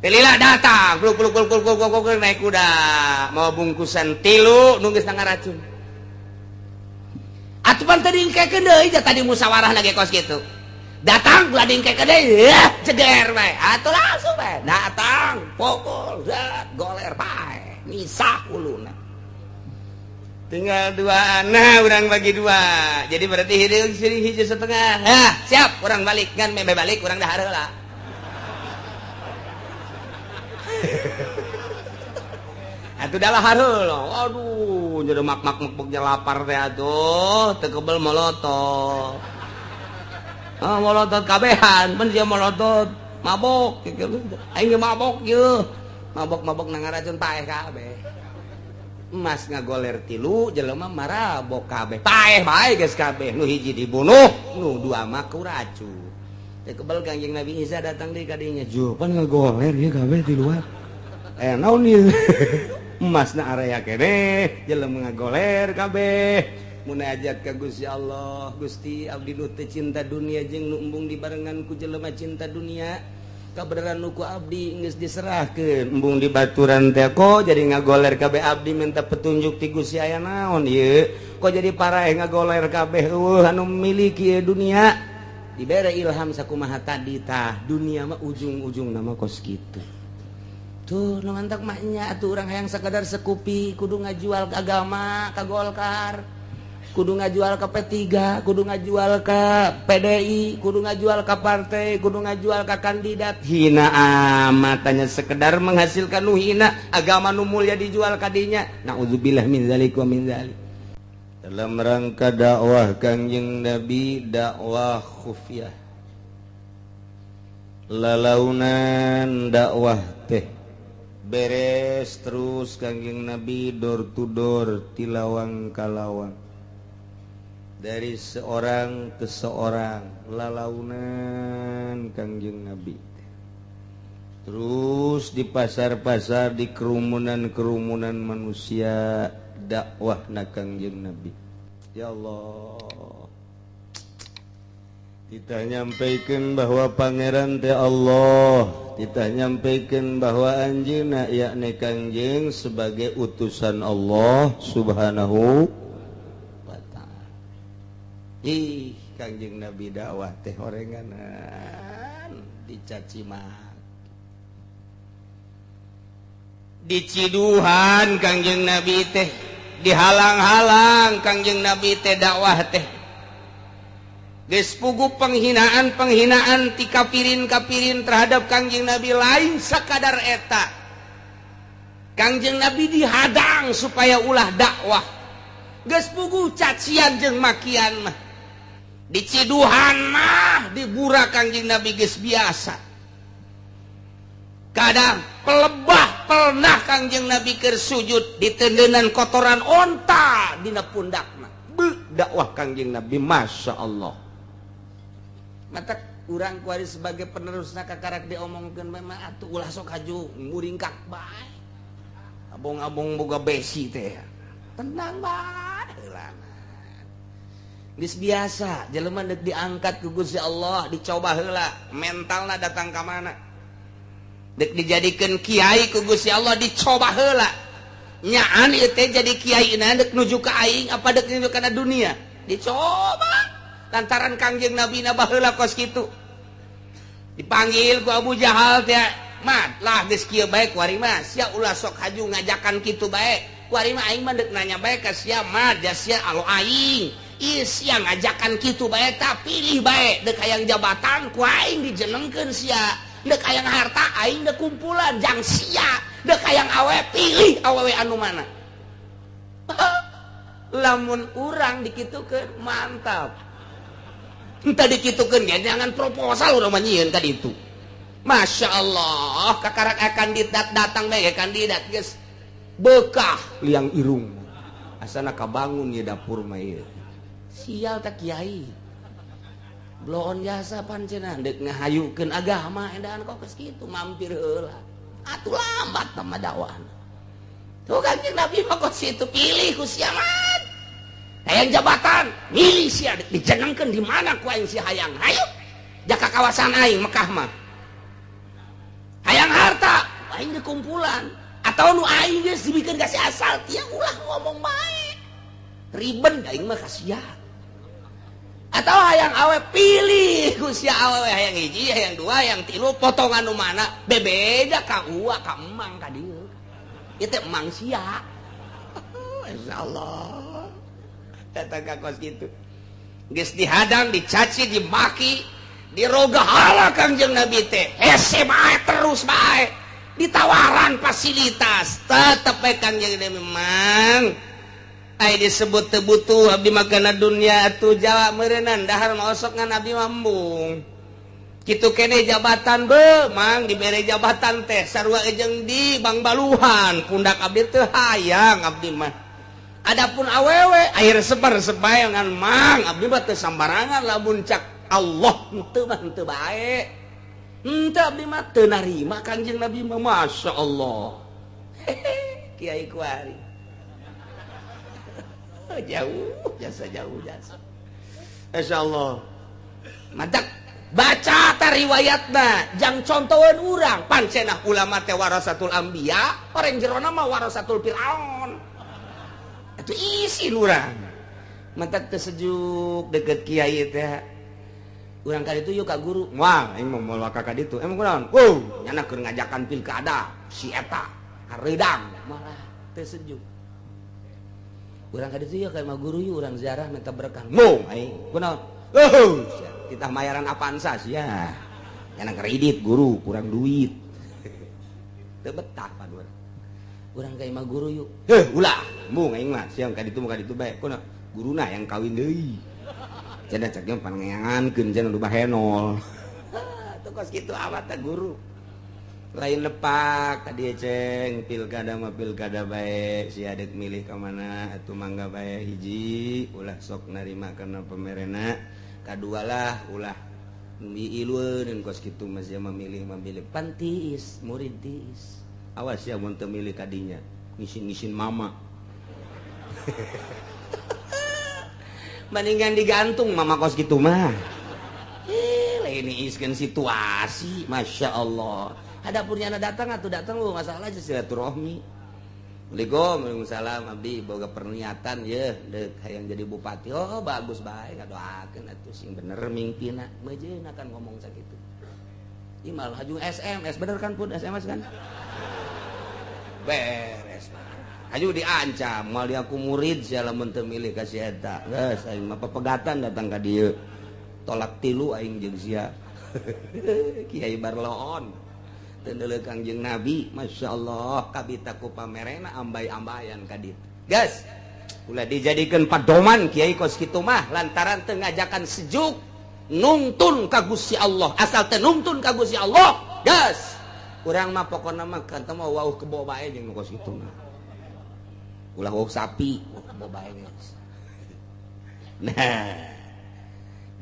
Lila datang, peluk peluk peluk peluk peluk peluk, naik kuda, mau bungkusan tilu, nunggu setengah racun. Atuh pan tadi dingkekeun deui, tadi musyawarah lagi kos gitu. Datang ulah dingkekeun deui, ya jeger bae. Atuh langsung bae. Datang, pukul, zat, goler bae. Misah uluna. Tinggal dua anak, orang bagi dua. Jadi berarti hidup sini hiji setengah. Hah, siap, orang balik kan, meme balik, orang dahar lah. Atuh dah heula. Aduh, jadi mak mak mak lapar teh atuh, teu kebel molotot. Ah, molotot kabehan, pan sia molotot, mabok aing ge mabok ieu. Mabok-mabok nang racun paeh kabeh. Emas ngagoler tilu, jelema marabok kabeh. Paeh bae geus kabeh, nu hiji dibunuh, nu dua mah ku racun. Teu kebel Kangjeng Nabi Isa datang deui ka dinya. Ju, pan ngagoler ieu kabeh di luar. Eh, naon ieu? Emasna area keneh, jelema ngagoler kabeh. Munajat ka Gusti Allah, Gusti abdi nu teu cinta dunia jeung nu embung dibarengan ku jelema cinta dunia. Kabeneran nu ku abdi geus diserahkeun, embung di baturan teh kok jadi ngagoler kabeh abdi minta petunjuk ti Gusti aya naon ieu? Kok jadi paraeh ngagoler kabeh eueuh anu miliki ieu dunia? Dibere ilham sakumaha tadi tah, dunia mah ujung-ujung nama kos kitu. Tuh, nu mantak mah nya atuh urang hayang sakadar sekupi kudu ngajual ke agama ka Golkar, kudu ngajual ke P3, kudu ngajual ke PDI, kudu ngajual ke partai, kudu ngajual ke kandidat. Hina amat hanya sekedar menghasilkan nu hina, agama nu mulia dijual kadinya. Nauzubillah min zalik wa min zalik. Dalam rangka dakwah Kangjeng Nabi, dakwah khufiyah, lalaunan dakwah teh beres terus Kangjeng Nabi door to door, tilawang kalawang, dari seorang ke seorang, lalaunan Kangjeng Nabi terus di pasar-pasar, di kerumunan-kerumunan manusia dakwah na Kangjeng Nabi. Ya Allah, kita nyampaikan bahwa Pangeran teh Allah, kita nyampaikan bahwa anjeunna yakni Kangjeng sebagai utusan Allah Subhanahu wa ta'ala. Ih, Kangjeng Nabi dakwah teh horenganan dicaci maki, diciduhan Kangjeng Nabi teh, dihalang-halang Kangjeng Nabi teh dakwah teh. Geus puguh penghinaan-penghinaan ti kafirin-kafirin terhadap Kangjeng Nabi. Lain sakadar eta, Kangjeng Nabi dihadang supaya ulah dakwah. Geus puguh cacian jeung makian mah, diciduhan mah, dibura Kangjeng Nabi geus biasa. Kadang pelebah pernah Kangjeng Nabi keur sujud ditendenan kotoran onta dina pundakna. Beuh, dakwah Kangjeng Nabi, Masya Allah. Mata urang kuari sebagai penerusna kakarak diomongkeun memang atuh ulah sok haju muringkak bae, abong-abong boga besi teh, tenang bae heula. Geus biasa jelema deuk diangkat ku Gusti Allah dicoba heula mentalna datang ka mana. Dek dijadikeun kiai ku Gusti Allah dicoba heula, nyaan ieu teh jadi kiai na dek nuju ka aing apa dek nuju kana dunia, dicoba. Lantaran Kangjeng Nabi na baheula kos kitu dipanggil ku Abu Jahal teh, "Mat lah, geus kieu bae kuari mah, sia ulah sok haju ngajakan kitu bae. Kuari mah aing mah deuk nanya bae ka sia, Mat, ja sia alo aing. Ih, sia ngajakan kitu bae, tak pilih bae. Dek hayang jabatan ku aing dijenengkeun sia, dek hayang harta aing dek kumpulan jang sia, dek hayang awe pilih awewe anu mana." Lamun urang dikitukeun mantap, entah dikitukeun ge jangan proposal urang mah nyieun ka ditu. Masya Allah, kakarak kandidat datang bae, kandidat geus bekah liang irung, asana kabangun ya dapur mah ieu. Sial tak kiai bloon jasa pan cenah dek ngahayukeun agama edan kok geus kitu, mampir heula atuh, lambat mah dakwahna. Tuh, Kanjeng Nabi mah kos kitu, pilih ku sia, Mat. Hayang jabatan milih sia, dijenengkeun di mana ku aing sia hayang, hayu jaka kawasan aing Mekah mah. Hayang harta Aing di kumpulan atau nu aing geus dibikeun ka si asal tia, ulah ngomong bae, ribet aing mah kasihan. Atau hayang awe, pilih ku sia awewe, hayang hiji, hayang dua, hayang tilu, potongan nu mana, bebeda ka ua, ka emang, ka dieu itu emang sia. Insyaallah datang ka kos gitu, geus dihadang, dicaci, dimaki, dirogahala Kangjeng Nabi teh hese bae, terus bae ditawaran fasilitas, tetep bae Kangjeng Nabi memang ai disebut teu butuh abdi makana dunia atuh. Jawab meureunan dahar mah osok ngan abdi mambung kitu kene. Jabatan be mang, dibere jabatan teh sarua jeung di Bang Baluhan pundak, abdi teu hayang abdi mah. Adapun awewe air sebar sebayangan mang, abdi mah teu sambarangan, lamun cak Allah henteu mah henteu bae, henteu abdi mah teu narima. Kangjeng Nabi mah, Masya Allah, kiai kuari jauh jasa, jauh jasa. Masya Allah, mantap. Baca ta riwayatna, jang contohan urang pancenah ulama teh warasatul anbiya, orang jerona mah warasatul fir'aun. Itu isi urang mantap, sejuk deket kiai teh. Urang kali itu yuk ka guru, wah, aing mau moal ka ditu. Emang kunaon? Wow, nyana keur ngajakan pilkada si eta hareudang, malah teu sejuk. Urang ka ditu yuk, ka guru yuk, urang ziarah minta berkah. Mau aing kunaon? Oh, kita mayaran Avanza sia. Nyana kredit guru kurang duit. Teu betah pan urang. Urang ka imah guru yuk. Heh, ulah. Mung aing mah siang ka ditu ka ditu bae. Kunaon? Guruna yang kawin deui. Cenah cek pangeangankeun cenah nu bahenol. Tuh kos kitu amat teh guru. Lain lepak tadi ceng pilkada mah pilkada bae, si adek milih ka mana atuh mangga bae. Hiji, ulah sok narima karena pemerena. Kadua lah, ulah miilueun kos kitu mah sia memilih memilih pantis murid tiis. Awas ya mun teu milih kadinya ngisin-ngisin mama, mendingan digantung mama kos gitu mah. Eh, ini iskan situasi. Masya Allah, ada punya datang atau datang lu masalah aja silaturahmi. Assalamualaikum. Waalaikumsalam. Abdi boga perniatan ya dek hayang jadi bupati. Oh, bagus baik, ngadoakeun atuh sing bener mingpina meujeun akan ngomong sakitu. Ieu malah haju SMS, bener kan pun SMS kan beres. Haju diancam moal aku murid sia lamun teu milih ka si eta. Geus aing mah pepegatan datang ka dieu, tolak tilu aing jeung sia. Kiai Barloon teu neuleuh Kangjeng Nabi. Masya Allah, kabita ku pamerena ambay-ambayan ka ditu. Geus ulah dijadikeun padoman kiai kos kitu mah, lantaran teu ngajakan sejuk nungtun ka Gusti Allah. Asal teu nungtun ka Gusti Allah, geus urang mah pokona mah kan teu mah wauh kebo bae jeung nu kos kitu mah. Ulah wauh sapi, kebo bae geus. Nah,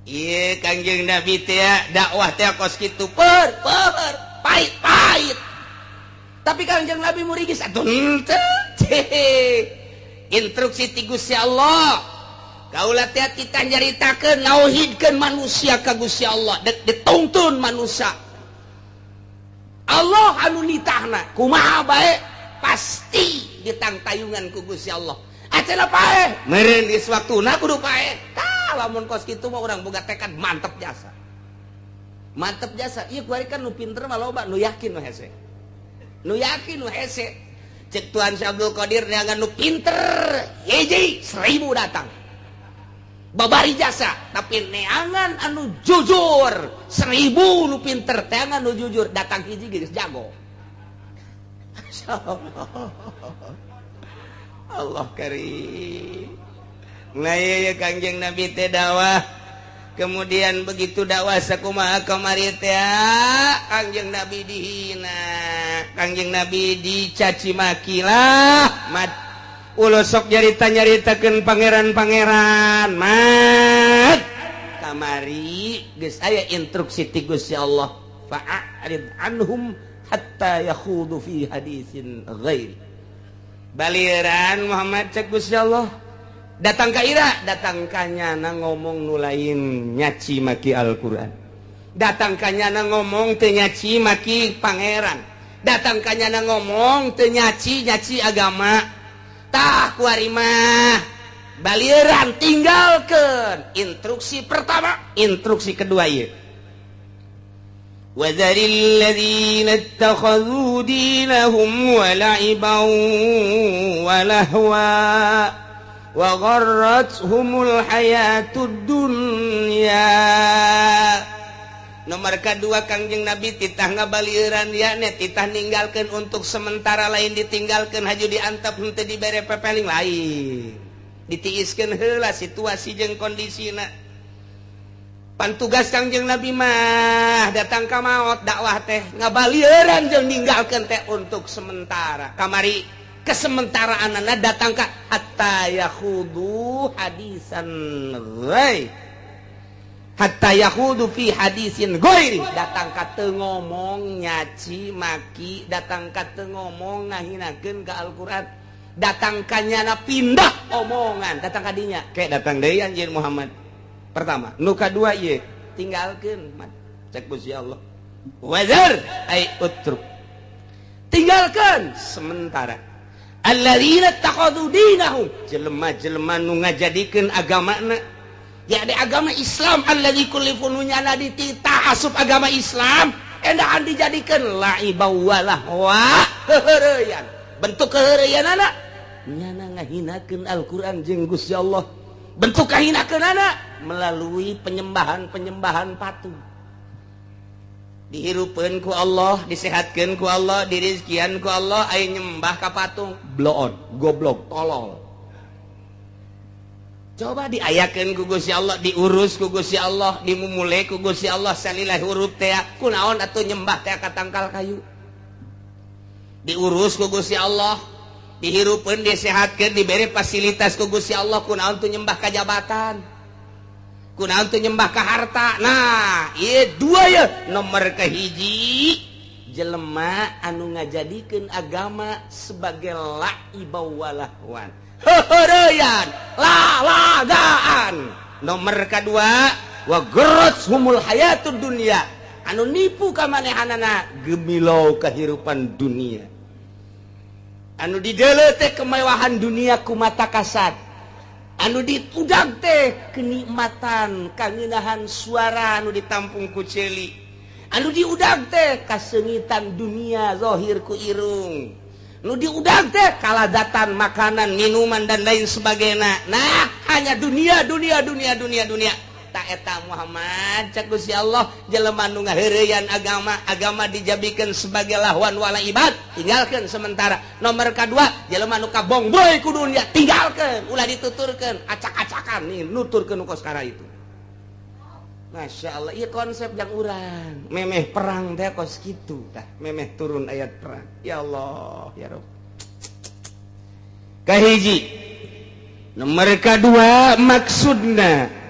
iya, Kangjeng Nabi teh dakwah teh kos kitu, per per pahit pahit, tapi Kangjeng Nabi murigis atuh henteu. Instruksi ti Gusti Allah, kaula teh kita nyaritakeun nauhidkeun manusia ka Gusti Allah, dek ditungtun manusia. Allah anu nitahna kumaha bae pasti ditangtayungan ku Gusti Allah. Acana paeh meureun geus waktuna kudu paeh. Tah, lamun kos kitu mah urang boga tekad mantep jasa, mantep jasa. Ieu kuari kan nu pinter mah loba, nu yakin nu hese, nu yakin nu hese. Cek Tuhan Syekh Abdul Qadir, neangan nu pinter hiji 1000 datang babari jasa, tapi neangan anu jujur 1000 nu pinter, teangan nu jujur datang hiji geus jago. Masya Allah, Allah karim. Nah, iya, Kangjeng Nabi teh dakwah. Kemudian begitu dakwah sakumaha kamari teh, Kangjeng Nabi dihina, Kangjeng Nabi dicaci maki lah. Mat, ulah sok nyarita nyaritakeun pangeran-pangeran. Mat, kamari geus aya instruksi ti Gusti Allah, fa'arid anhum hatta yakhudu fi hadisin ghairi. Baliran Muhammad, cek Gusti Allah, datang ka ira, datang ka nyana ngomong nu lain nyaci maki Al-Qur'an, datang ka nyana ngomong teu nyaci maki pangeran. Datang ka nyana ngomong teu nyaci nyaci agama. Tah, kuari mah balieuran, tinggalkeun. Instruksi pertama, instruksi kedua ieu. وذر الذين اتخذوا دينهم ولعبا ولهوا وغرتهم الحياة الدنيا. Nomor kedua, Kangjeng Nabi titah ngabalieuran ya, titah ninggalkan untuk sementara. Lain ditinggalkan haju diantep, henteu dibere pepeling, lain. Ditiiskeun heula situasi jeung kondisina. Pan tugas Kangjeng Nabi mah datang ka maot dakwah teh ngabalieuran jeung ninggalkeun teh untuk sementara. Kamari kesementaraan datang ka hatta yakhudu hadisan ghair, hatta yakhudu fi hadisin ghairi. Datang ka teu ngomong nyaci maki, datang ka teu ngomong ngahinakeun ka Al-Qur'an, datang ka nyana pindah omongan, datang ka dinya kayak datang deui anjeun Muhammad. Pertama, nu kadua ieu, tinggalkeun cek Gusti Allah. Wazar ay utruk, tinggalkan sementara. Alladzina takhadhu dinahum, jelema-jelema nu ngajadikeun agamana ya di agama Islam, alladzi kullifu, nu nyana dititah asup agama Islam, endahan dijadikeun laiba walahwa, heureyan. Bentuk keheureuyanana nyana ngahinakeun Al-Qur'an jeung Gusti Allah. Bentuk kahinakeunana melalui penyembahan-penyembahan patung. Dihirupeun ku Allah, disehatkeun ku Allah, dirizkian ku Allah, aya nyembah ka patung. Bloon, goblok, tolol. Coba diayakeun ku Gusti Allah, diurus ku Gusti Allah, dimumule ku Gusti Allah salillah huruf teh, kunaon atuh nyembah teh ka tangkal kayu? Diurus ku Gusti Allah, dihirupeun, disehatkeun, diberi fasilitas ku Gusti Allah, kunaon tuh nyembah ka jabatan? Kunaon tuh nyembah ka harta? Nah, ieu dua ya. Nomor kahiji, jelema anu ngajadikeun agama sebagai laiba walahwan, heureyan, lalagaan. Nomor kedua, wa humul hayatud dunya, anu nipu ka manehanana gemilau kehidupan dunia, anu dideuleu teh kemewahan dunia ku mata kasat, anu ditudag teh kenikmatan kangenahan suara anu ditampung ku ceuli, anu diudag teh kasengitan dunia zahir ku irung, nu diudag teh kalazatan makanan, minuman, dan lain sebagainya. Nah, hanya dunia, dunia, dunia, dunia, dunia. Tah eta Muhammad, cek Gusti Allah, jelema nu ngaheureyan agama, agama dijadikan sebagai lahwan wala ibad, tinggalkan sementara. Nomor kedua, jelema nu kabongboy ku dunia, tinggalkan, ulah dituturkeun acak-acakan nih nuturkeun kos itu. Masya Allah, iya konsep yang urang memeh perang teh kos gitu tah, memeh turun ayat perang. Ya Allah, ya Rob. Kahiji, nomor kedua, maksudna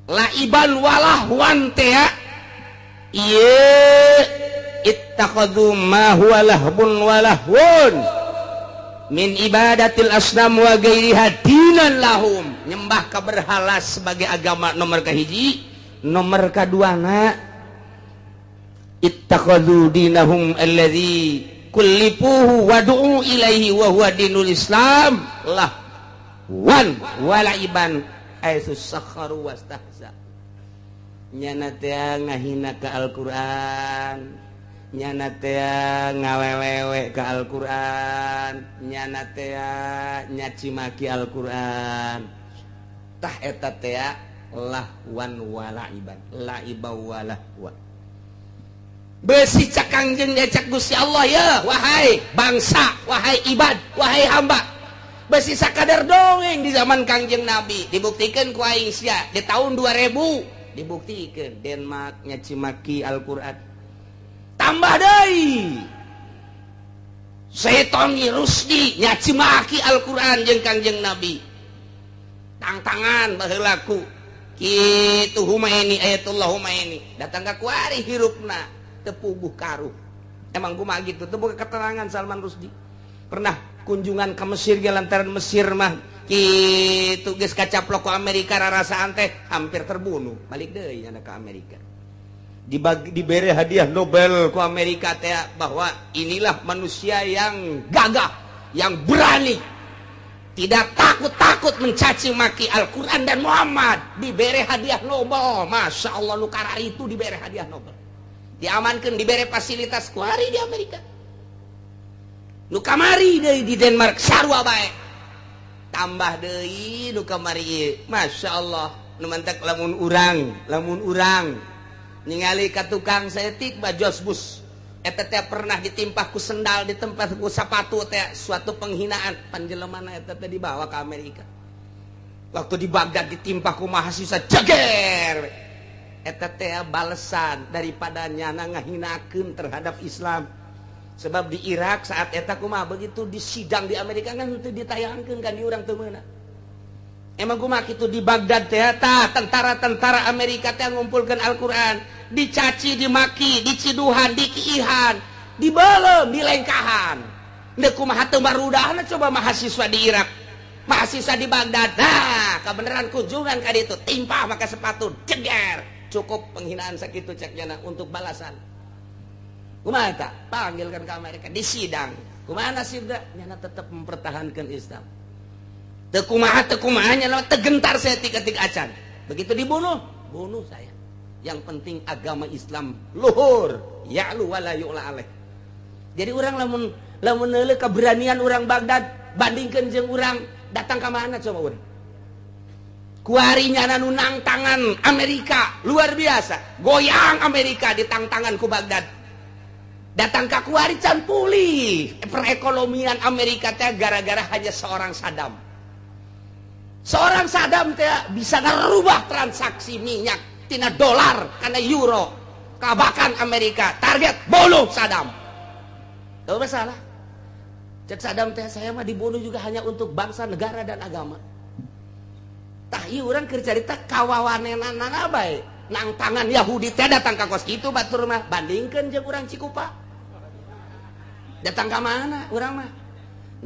laiban walahwan teh ieu, ittakhadhu ma huwa lahbun walahwun min ibadatil asnam wa ghairiha dinan lahum, nyembah ka berhala sebagai agama nomor kahiji. Nomor kaduana, ittakhadhu dinahum alladzi kullifuhu wa du'u ilaihi wa huwa dinul Islam lah wan walaiban haitsu sakharu wastahza. Nyana teh ngahina ka Al-Qur'an, nyana teh ngawelewe ka Al-Qur'an, nyana teh nyaci maki Al-Qur'an. Tah, eta teh lahwan walaiban, laiba walahwa. Besi cak Kangjeng, cak Gusti Allah ya, wahai bangsa, wahai ibad, wahai hamba, besi sakadar dongeng di zaman Kangjeng Nabi dibuktikan ku aing sia di tahun 2000. Dibuktikan Denmark nyaci maki Al-Qur'an. Tambah deui Setoni Rusdi nyaci maki Al-Qur'an jeung Kangjeng Nabi, tangtangan baheula ku kitu. Humaini, Ayatullah Humaini datang ka kuari, hirupna teu puguh karuh. Emang kumaha gitu teu boga keterangan. Salman Rusdi pernah kunjungan ke Mesir ge, lantaran Mesir mah kitu geus kacaplok ku Amerika, rarasaan teh hampir terbunuh, balik deui anak ke Amerika. Dibagi, diberi hadiah Nobel ku Amerika teh bahwa inilah manusia yang gagah, yang berani, tidak takut-takut mencaci maki Al-Quran dan Muhammad. Diberi hadiah Nobel. Masya Allah, nu itu diberi hadiah Nobel, diamankan, diberi fasilitas kuari di Amerika. Nu kamari deui di Denmark sarua bae, tambah deui nu kamari. Masya Allah, nu mantak lamun urang ningali ka tukang saeutik mah, George Bush eta teh pernah ditimpah ku sendal, ditempat ku sepatu teh, suatu penghinaan. Panjelemana eta teh dibawa ke Amerika. Waktu di Baghdad ditimpah ku mahasiswa, jeger. Eta teh balesan daripada nyana ngahinakeun terhadap Islam. Sebab di Irak saat eta kumaha, begitu di sidang di Amerika kan teu ditayangkeun kan di urang, teu meunang. Emang kumaha kitu di Baghdad teh, tah tentara-tentara Amerika teh ngumpulkeun Al-Qur'an, dicaci, dimaki, diciduhan, dikiihan, dibelem, dilengkahan. Deuk kumaha teu marudahna coba mahasiswa di Irak, mahasiswa di Baghdad? Nah, kebenaran kunjungan ka ditu, timpah maka sepatu, jeger. Cukup penghinaan sakitu cek nyana untuk balasan. Kumaha eta? Panggilkan ke Amerika, di sidang. Kumaha nasibna? Nyana tetap mempertahankan Islam. Teu kumaha, teu kumaha, nyana teu gentar saeutik-etik acan. Begitu dibunuh, bunuh saya. Yang penting agama Islam luhur, ya'lu wala yu'la alaih. Jadi orang lamun lamun neuleuh keberanian orang Baghdad, bandingkan jeung urang datang ke mana coba urang? Kuari nyana nu nangtangan Amerika luar biasa. Goyang Amerika ditangtangan ku Baghdad. Datang ke kuari can pulih perekonomian Amerika teh gara-gara hanya seorang Saddam. Seorang Saddam teh bisa ngerubah transaksi minyak tina dolar karena euro. Kabakan Amerika target bunuh Saddam. Tahu masalah? Cek Saddam teh, saya mah dibunuh juga hanya untuk bangsa, negara, dan agama. Tah, ieu urang keur carita kawawanenanana bae. Nangtangan Yahudi teh datang ka kos kitu batur mah, bandingkeun jeung urang Cikupa. Datang ka mana urang mah?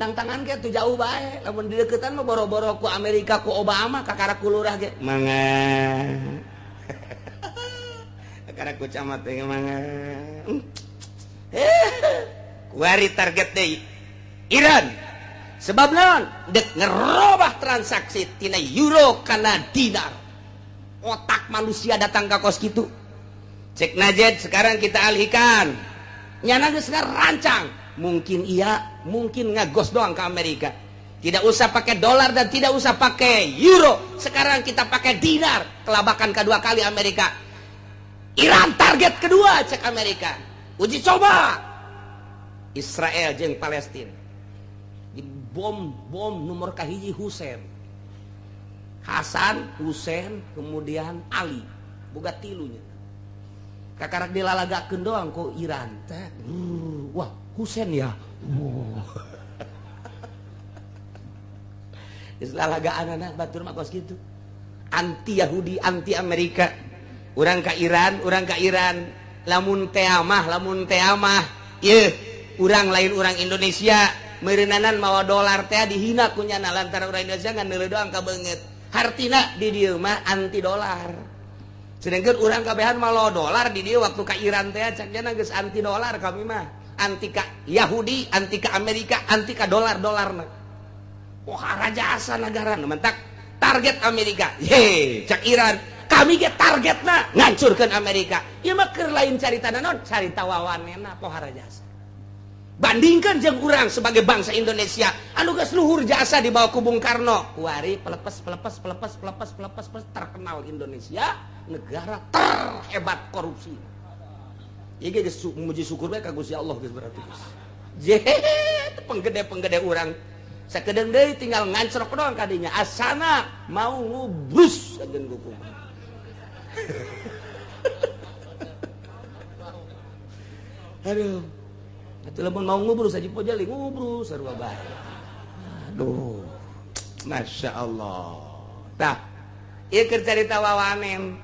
Nangtangan ge tuh jauh bae, lamun di deketan mah boro-boro ku Amerika, ku Obama, kakara ku lurah ge. Mangga. Kakara ku camat ge mangga. Kuari target deui Iran. Sebab naon? Dek ngerobah transaksi tina euro kana dinar. Otak manusia datang ke kos kitu. Cek Najed, sekarang kita alihkan. Nyana geus ngarancang. Mungkin iya, mungkin ngagos doang ke Amerika. Tidak usah pakai dolar dan tidak usah pakai euro. Sekarang kita pakai dinar. Kelabakan kedua kali Amerika. Iran target kedua cek Amerika. Uji coba Israel jeung Palestina. Di bom bom nomor kahiji Husain. Hasan, Husain, kemudian Ali. Boga tilunya. Kakarak dilalagakeun doang ku Iran teh. Wah, Husain ya. Wow. Geus lalagaan anak batur mah kos kitu. Anti Yahudi, anti Amerika. Urang ka Iran, urang ka Iran. Lamun teamah, ieu urang lain urang Indonesia meureunana mawa dolar teh dihina ku nyana lantaran urang Indonesia ngan neuleuh doang ka beungeut. Hartina di dieu mah anti dolar. Sedangkan urang kabehan mawa dolar di dieu, waktu ka Iran teh cak nyana geus anti dolar kami mah. Anti ka Yahudi, anti ka Amerika, anti ka dolar-dolarna. Wah, raja asa negara mentak target Amerika. Ye, cak Iran, kami ge targetna ngancurkeun Amerika. Ieu mah keur lain carita naon, carita wawanena pohara jasa. Bandingkan jeung urang sebagai bangsa Indonesia anu geus luhur jasa di bawah ku Bung Karno. Kuari pelepes pelepes pelepes pelepes pelepes pelepes, terkenal Indonesia negara terhebat korupsi. Ieu ge geus muji syukur bae ka Gusti Allah geus berarti geus. Je, penggede-penggede urang sakedeung deui tinggal ngancrok doang kadinya, asana mau ngubrus ageun kukumaha. Aduh. Atuh lamun mau ngubrus aja pojali ngubrus sarua bae. Aduh. Masya Allah. Tah, ieu keur carita wawanen.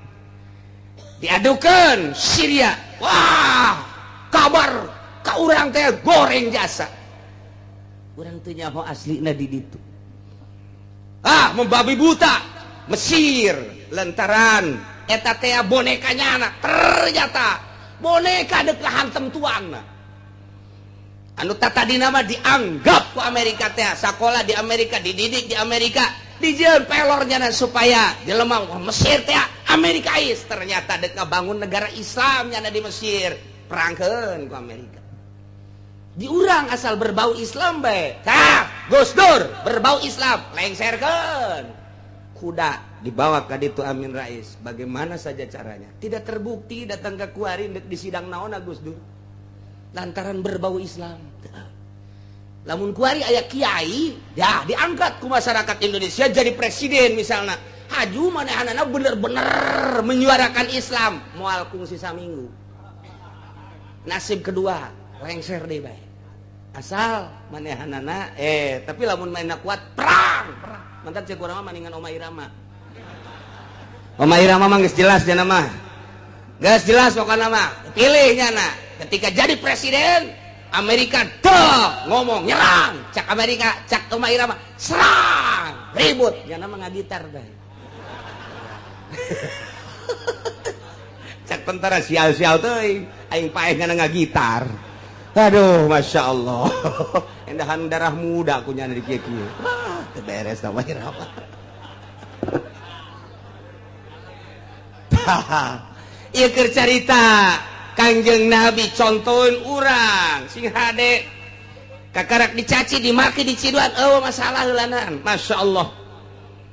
Diadukeun Syria. Wah, kabar ka urang teh goreng jasa. Urang teu nyaho aslina di ditu. Ah, membabi buta Mesir lantaran Eta teh bonekanya anak, ternyata boneka dek hantem tuan. Anu tadi nama dianggap ku Amerika teh, sekolah di Amerika, dididik di Amerika, dijieun pelornya supaya jelema Mesir teh Amerikais. Ternyata dek bangun negara Islam nyana di Mesir, perangkeun ku Amerika. Diurang asal berbau Islam bae. Tah, Gus Dur berbau Islam, lengserkeun. Kuda dibawa ke ditu Amin Rais. Bagaimana saja caranya? Tidak terbukti datang ke kuari di sidang naon Gus Dur. Lantaran berbau Islam. Lamun kuari aya kiai, ya diangkat ku masyarakat Indonesia jadi presiden misalnya. Haju manehanana bener-bener menyuarakan Islam, moal kungsi saminggu. Nasib kedua, lengser deh bae. Asal manehanana tapi lamun mainna kuat perang, perang. Mantap cek urang mah maningan Oma Irama. Oma Irama mah geus jelas jana mah. Geus jelas pokokna mah. Pilih nyana. Ketika jadi presiden Amerika dok ngomong nyerang, cak Amerika, cak Oma Irama serang, ribut nyana mah ngagitar bae. Cak tentara sial-sial teuing, aing paeh nyana ngagitar. Aduh, masya Allah, endahan darah muda aku nyana di kieu-kieu. Ah, teu beres sama Irama. Ieu keur carita Kangjeng Nabi contohin urang sing hade kakarak dicaci, dimaki, diciduan, eueuh masalah heulanan. Masya Allah.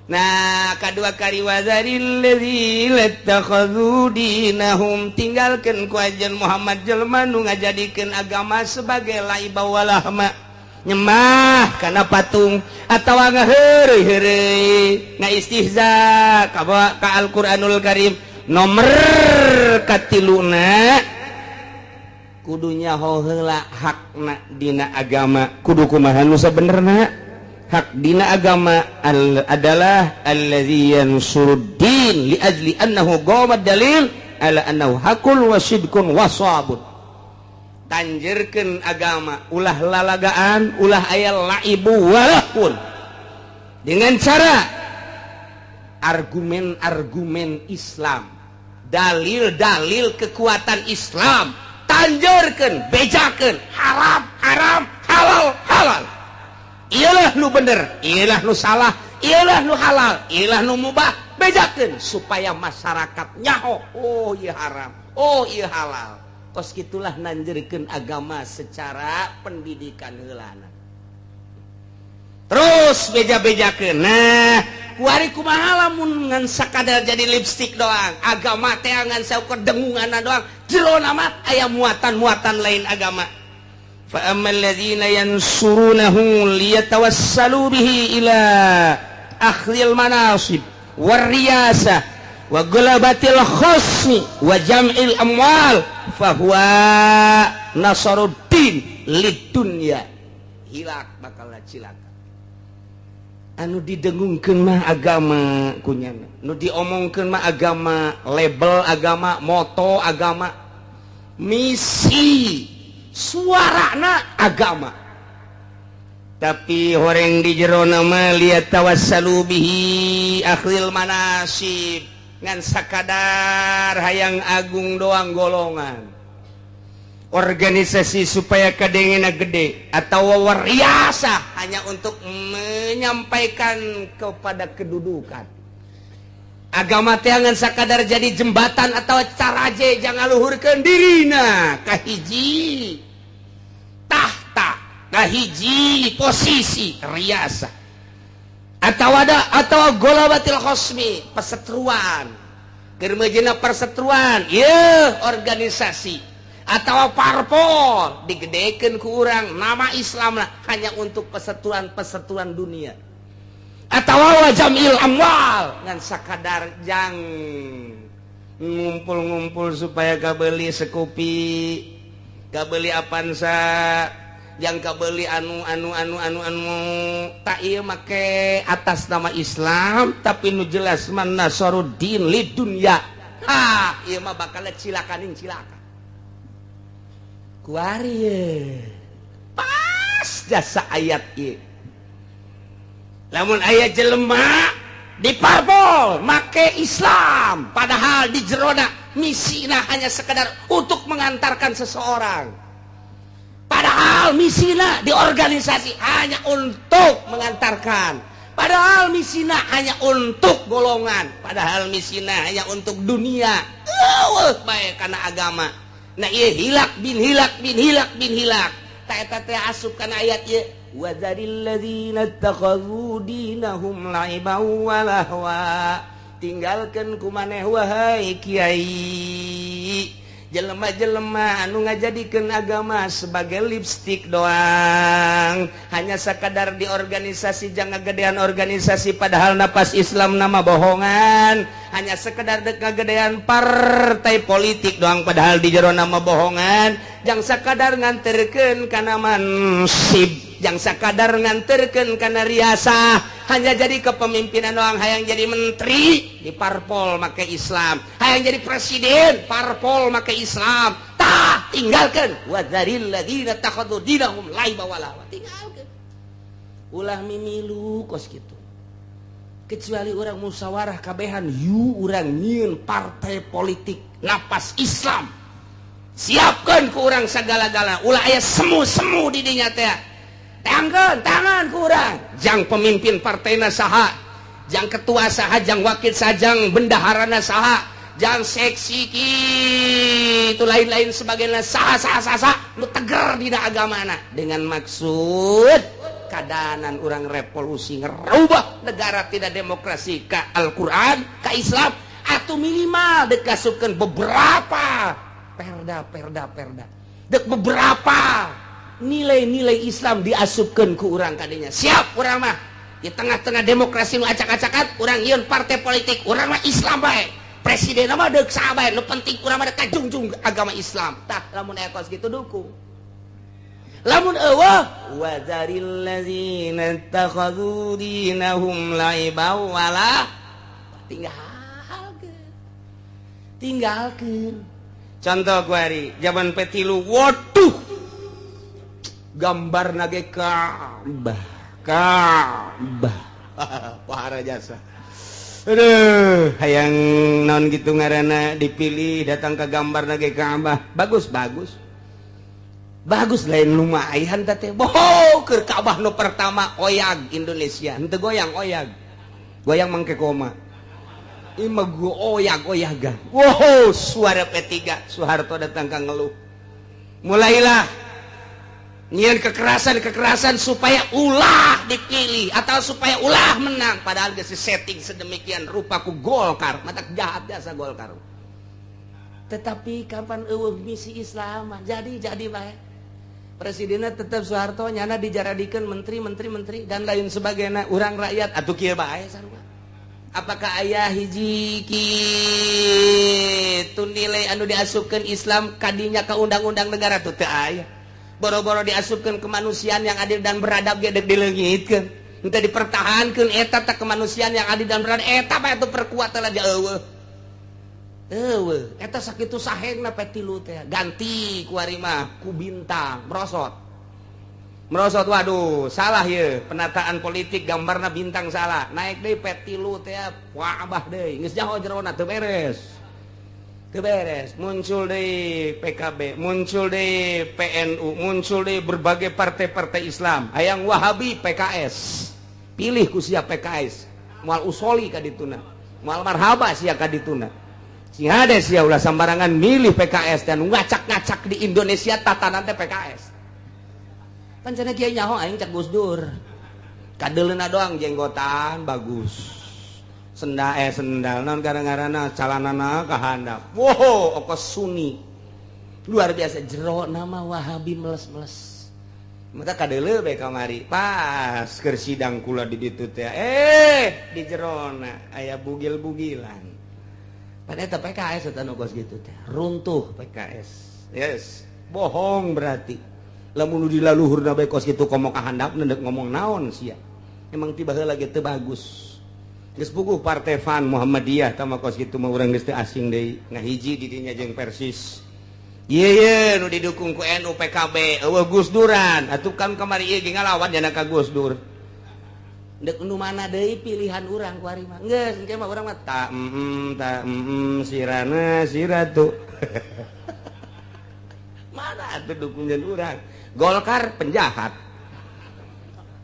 Nah, kadua kari wazaril ladzina ittakhadhu dinahum, tinggalkeun ku ajen Muhammad jelema nu ngajadikeun agama sebagai laiba walahma, nyemah kana patung atawa ngaheureuy-heureuy, ngaistihza ka ka Al-Qur'anul Karim. Nomor katiluna, kudunya heula hakna dina agama, kudu kumaha nu sabenerna hak dina agama adalah allazi yansuruddin li ajli annahu qama dalil ala annahu hakul wa sidqun wa sawabun. Tanjerkeun agama ulah lalagaan, ulah aya laibu walahun, dengan cara argumen-argumen Islam, dalil-dalil kekuatan Islam, tanjerkeun, bejakeun, haram haram, halal halal, iyalah nu bener, iyalah nu salah, iyalah nu halal, iyalah nu mubah, bejakeun supaya masyarakat nyaho, oh iya haram, oh iya halal. Kos gitulah nanjerkeun agama secara pendidikan heulana. Terus beja-bejakeun. Nah, kuari kumaha lamun ngan sakadar jadi lipstick doang agama teh, ngan saukur dengunganna doang, jero nama aya muatan-muatan lain agama. Fa ammal ladzina yansurunahu liyatawassalu bihi ila akhdhil manasib war riyasah wa gulabatil khasmi wa jam'il amwal fahuwa nasaruddin lidunya, hilak bakal cilaka. Anu didengungkeun mah agama kunyana, nu diomongkeun mah agama, label agama, moto agama, misi suarana agama, tapi horeng di jero nama liat tawassalu bihi akhlil manasib, ngan sakadar hayang agung doang, golongan organisasi supaya kadengena gede atau wariasa hanya untuk menyampaikan kepada kedudukan. Agama teh ngan sakadar jadi jembatan atau caraje jangan luhurkeun dirina kahiji tahta, kahiji posisi riasa atau ada atau golabatil khosmi, perseteruan, keur meujeuhna perseteruan ieu organisasi atau parpol digedekeun ku urang nama Islam lah hanya untuk perseteruan-perseteruan dunia atau jamil amwal ngan sakadar jang ngumpul-ngumpul supaya kabeli Scoopy, kabeli Avanza, yang kabeli anu anu anu anu anu tak iya make atas nama Islam, tapi nu jelas man nasaruddin li dunya. Ha, ieu mah bakal cilakanin cilaka kuari. Pas jasa ayat ieu, lamun aya jelema Di parpol make Islam, padahal di jerona misina hanya sekedar untuk mengantarkan seseorang. Padahal misina di organisasi hanya untuk mengantarkan, padahal misina hanya untuk golongan, padahal misina hanya untuk dunia. Eueuh bae kana agama. Nah, ieu hilak bin hilak bin hilak bin hilak. Ta eta teh asup kana ayat ieu, wadzaril ladzina ittakhadzu dinahum la'iban wa lahwa. Tinggalkeun ku maneh, wahai kiai, jelema-jelema anu ngajadikeun agama sebagai lipstick doang, hanya sekadar di organisasi, jangan gedean organisasi, padahal napas Islam nama bohongan, hanya sekedar dek ngagedean partai politik doang, padahal di jero nama bohongan, jang sekadar nganterkeun kana mansib, jang sakadar nganterkeun kana riasa, hanya jadi kepemimpinan doang. Hayang jadi menteri di parpol make Islam, hayang jadi presiden parpol make Islam. Tah, tinggalkan. Wadzaril ladzina takhadhu dinahum laiba wa lahwa. Tinggalkan, ulah mimilu kos gitu, kecuali orang musyawarah kabehan, yu urang nyieun partai politik napas Islam, siapkan ku urang segala-gala, ulah aya semu-semu di dinya teh. Tangan tangan ku urang, jang pemimpin partainya saha, jang ketua saha, jang wakil saha, jang bendaharana saha, jang seksi itu lain-lain sebagainya saha saha saha, saha lu teger dina agamana dengan maksud kadanan orang revolusi ngerubah negara tidak demokrasi ke Al-Quran, ke Islam, atau minimal dikasupkan beberapa perda perda perda dek beberapa nilai-nilai Islam diasupkan ke urang kadinya. Siap urang mah di tengah-tengah demokrasi nu acak-acakan, urang nyieun partai politik, urang mah Islam bae, presiden mah deuk saha bae, nu penting urang mah kajungjung agama Islam. Tah, lamun aya kos kitu dukung. Lamun eueuh, wadzaril ladzina ittakhadzu dinahum laiban wala, tinggalkeun, tinggalkeun. Contoh kuari zaman P3, waduh, gambar nage Ka'bah Ka'bah. Wah, jasa. Aduh, hayang non gitu ngaranna dipilih, datang ke gambar nage Ka'bah. Bagus, bagus, bagus, lain lumayan teh. Boho keur Ka'bah nu pertama oyag Indonesia, henteu goyang, oyag goyang mangke koma. Ima gua oyag oyagan. Wow, suara P3, Soeharto datang ka ngeluh, mulailah nyian kekerasan kekerasan supaya ulah dipilih atau supaya ulah menang, padahal geus setting sedemikian rupa ku Golkar. Mata jahat jasa Golkar. Tetapi kapan eueuh misi Islam, jadi bae presidennya tetap Soeharto, nyana dijaradikan menteri menteri menteri dan lain sebagainya. Urang rakyat atuh kieu bae sarua. Apakah aya hiji kitu nilai anu diasupkeun Islam kadinya ke undang-undang negara tuh? Teu aya. Boro-boro diasupkeun kemanusiaan yang adil dan beradab ge deuk dileungitkeun, henteu dipertahankeun eta teh kemanusiaan yang adil dan beradab. Eta mah itu perkuat aja eueuh eueuh. Eta sakitu sahengna P3 teh ganti ku ari mah ku bintang, merosot merosot. Waduh, salah ya penataan politik, gambarna bintang salah. Naik deui P3 teh, wah, abah deui geus nyaho jerona teu beres, teu beres. Muncul deui PKB, muncul deui PNU, muncul deui berbagai partai-partai Islam. Hayang Wahabi PKS, pilih ku sia PKS, moal usoli ka dituna, moal marhaba sia ka dituna. Sing hade sia, ulah sambarangan milih PKS dan ngacak-ngacak di Indonesia tatanan teh PKS. Pancana kiai nyaho aing cak Gus Dur. Kadeleuna doang jenggotan bagus. Sendal, eh, sendal naon gara-garana, calanana ka handap. Wow, okos Sunni. Luar biasa, jero nama Wahabi meles-meles. Mata kadeuleu bae kamari. Pas keur sidang kula di ditu teh, eh, di jerona aya bugil-bugilan. Padahal eta PKS eta nu kos gitu teh. Runtuh PKS. Yes, bohong berarti. Lamun di laluhurna bae kos kitu, komo ka handapna deuk ngomong naon sia? Emang tiba heula ge teu bagus. Geus puguh partai FAN Muhammadiyah tah mah kos kitu mah urang geus teu asing deui, ngahiji di dinya jeung Persis. Ieu ye nu didukung ku NU PKB eueuh Gus Duran. Atuh kan kamari ieu ge ngalawan jana ka Gus Dur. Dek nu mana deui pilihan urang ku ari mah. Geus engke mah urang mah ta sirana siratu. Mana atuh dukungan urang? Golkar penjahat.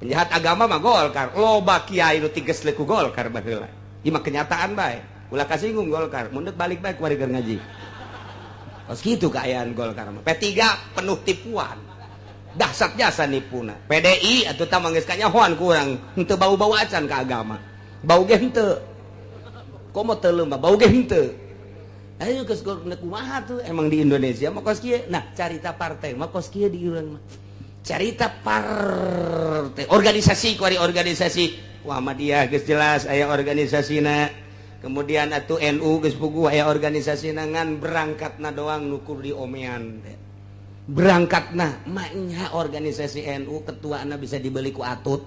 Penjahat agama mah Golkar. Loba kiai nu tiges ku Golkar baheula. Ieu mah kenyataan bae. Ulah kasinggung Golkar, mun deuk balik bae ku ari keur ngaji. Kos kitu kaayaan Golkar mah. P3 penuh tipuan. Dahsyat jasa nipuna. PDI atuh tah geus kanyahoan ku urang, henteu bau-bau acan ka agama. Bau ge henteu. Komo teu leuh mah bau ge henteu. Ayo geus kumaha tuh emang di Indonesia mah kos kieu. Nah, carita partai mah kos kieu di urang mah. Carita partai, organisasi kuari organisasi Muhammadiyah geus jelas aya organisasina. Kemudian atuh NU geus puguh aya organisasina ngan berangkatna doang nu kudu diomean teh. Berangkatna maknya organisasi NU ketuana bisa dibeli ku atut.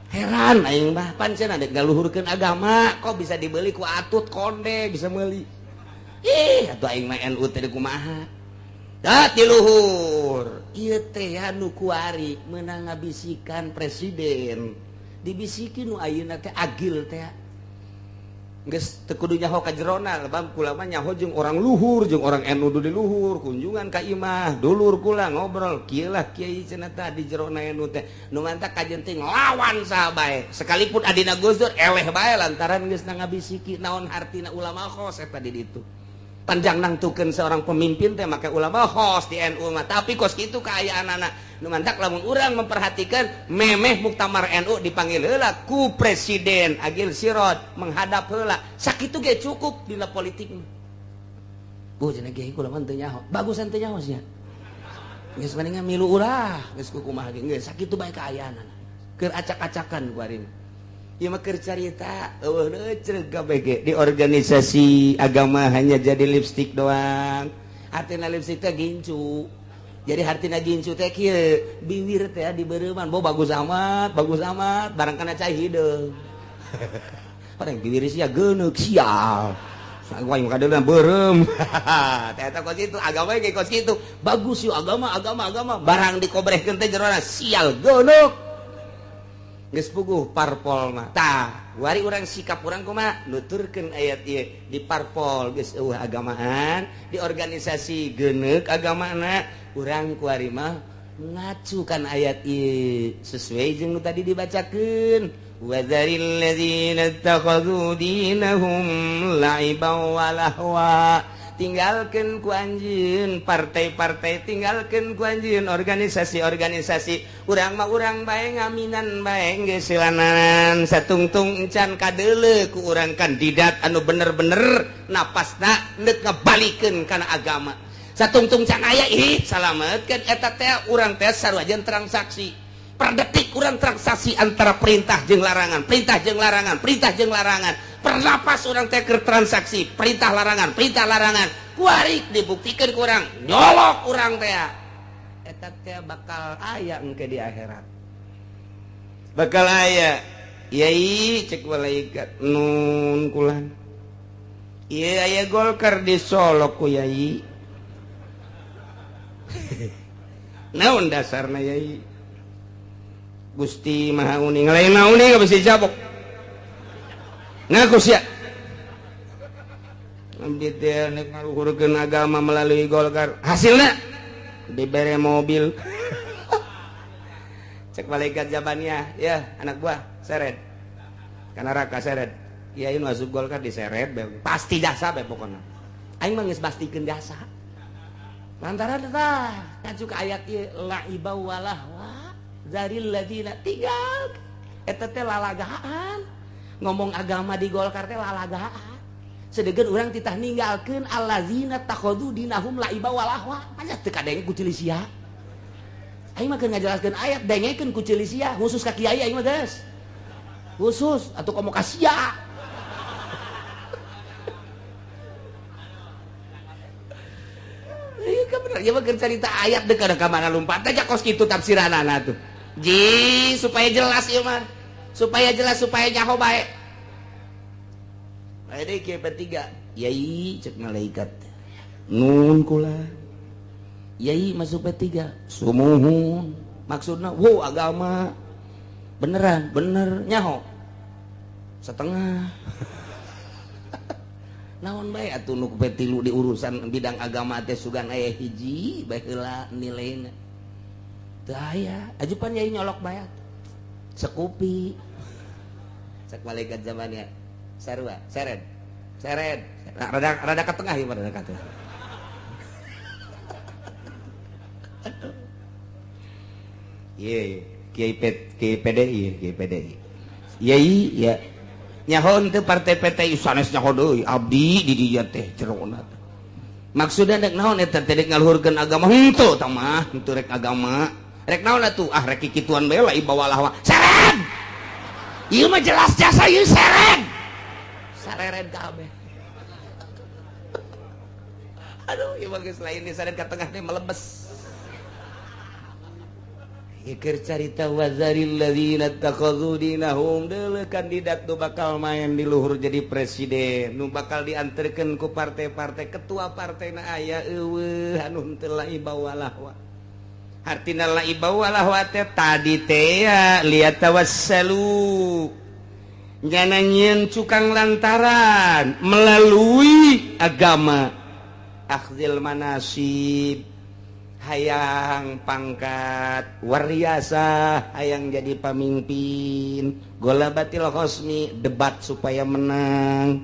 Heran aing mah pan cenah dek ngaluhurkeun agama kok bisa dibeli ku atut konde bisa meuli. Ih atuh aing mah NU teh kumaha. Da ti luhur. Ieu teh nu kuari meunang ngabisikan presiden. Dibisiki nu ayeuna teh agil teh. Geus teu kudu nyaho ka jerona lebam kula mah nyaho jeung orang luhur jeung orang NU di luhur kunjungan ka imah dulur kula ngobrol kieu lah kiai cenah tah di jerona NU teh nu mantak kajen teh nglawan saha bae sekalipun adina Gus Dur eleh bae lantaran geus ngabisiki naon hartina ulama khos eta di ditu panjang nangtukeun seorang pemimpin teh make ulama khos di NU mah tapi kos kitu kaayaanana nu mantak lamun urang memperhatikan memeh muktamar NU dipanggil heula ku presiden Agil Siroj menghadap heula sakitu ge cukup dina politik mah. Bu cenah ge kula mah teu nyaho bagusan teu nyaho sia geus mendingan milu ulah geus kumaha ge geus sakitu bae kaayaanana keur acak-acakan ku ari ieu mah keur carita eueuh leuceuk kabeh ge di organisasi agama hanya jadi lipstik doang artina lipstik teh gincu. Jadi hartina gincu teh kieu biwir teh dibereuman bo bagus amat barang kana cai hideung. Orang biwir sia geuneuk sial. Saguang kadeuleuh beureum. Teh eta kos kitu agama ge kos kitu. Bagus yeuh agama agama agama barang dikobrehkeun teh jerona sial geuneuk. Geus puguh parpol mah. Tah, wari urang sikap urang kumaha nuturkeun ayat ieu di parpol geus eueuh agamaan, di organisasi geuneuk agamana urang kuari mah ngacukan ayat ieu sesuai jeung nu tadi dibacakeun wadzaril ladzina ittakhadhu dinahum la'iban wa lahwa. Tinggalkeun ku anjeun partai-partai, tinggalkeun ku anjeun organisasi-organisasi, urang mah urang bae ngaminan bae geus silanan satungtung encan kadeuleu ku urang kandidat anu bener-bener napasna neuk ngabalikeun kana agama. Satungtung can aya ih salametkeun eta teh urang teh sarua jeung transaksi. Per detik urang transaksi antara perintah jeung larangan, perintah jeung larangan, perintah jeung larangan. Pernapas urang teh keur transaksi perintah larangan kuarik dibuktikan ku urang nyolok urang teh eta teh bakal aya engke di akhirat bakal aya yai cek malaikat nun kulan ieu aya Golkar di Solo ku yai. Naon dasarna yai Gusti Maha Uning lain naon besi cabok ngaku sia abdi teh nek ngaluhurkeun agama melalui Golkar hasilna dibere mobil. Cek malaikat Jabaniyah ya anak buah seret ka neraka seret kiai nu asup Golkar diseret pasti jasa bae pokona aing mah geus pastikeun jasa lantaran tah ngacu ka ayat ieu la'iba walahwa zaril ladzina tinggal eta teh lalagaan ngomong agama di Golkar teh lalagaan sedegeun urang titah ninggalkeun allazina takhadhu dinahum la'iba walahwa anya teu kadenge ku ceuli sia aing mah keur ngajelaskeun ayat dengekeun ku ceuli sia khusus ka kiai aing mah geus khusus atuh komo ka sia. Ieu ka bener ieu mah keur carita ayat deuk ka mana lumpat teh kos kitu tafsiranana tuh ji supaya jelas ieu mah supaya jelas supaya nyaho bae. Bae deui kieu P3 yai cek malaikat nun kula yai masuk P3 sumuhun maksudna wow agama Beneran, bener nyaho. Setengah. Naon bae atuh nu P3 di urusan bidang agama teh sugan aya hiji bae heula nilaina. Teu aya, ajupan yai nyolok bae atuh. Sekupi. Cek malaikat zamannya. Sarua, seret. Seret. Rada rada ke tengah ieu rada ke tengah. Iya, Kiai PDI, Kiai PDI. Yai ya. Nyaho teu partai PTI sanes nyaho deui abdi di dieu teh jerona teh. Maksudna rek naon eta teh rek ngaluhurkeun agama henteu tah mah, henteu rek agama. Rek naon atuh? Ah rek kikituan bae lah ibawalah wa. Seret. Ieu mah jelas jasa ieu seret. Sareren kabeh. Aduh, ieu mah geus lain diseret ka tengah teh melebes. Iker carita wazaril ladzina takhadhu dinahum deuleuh kandidat nu bakal main di luhur jadi presiden nu bakal dianterkeun ku partai-partai ketua partena aya eueuh anu henteu laiba walahwa hartina laiba walahwa teh tadi teh liat tawassalu nyana nyieun cukang lantaran melalui agama akhzil manasib hayang pangkat wariasa hayang jadi pamimpin golabatil khosmi debat supaya menang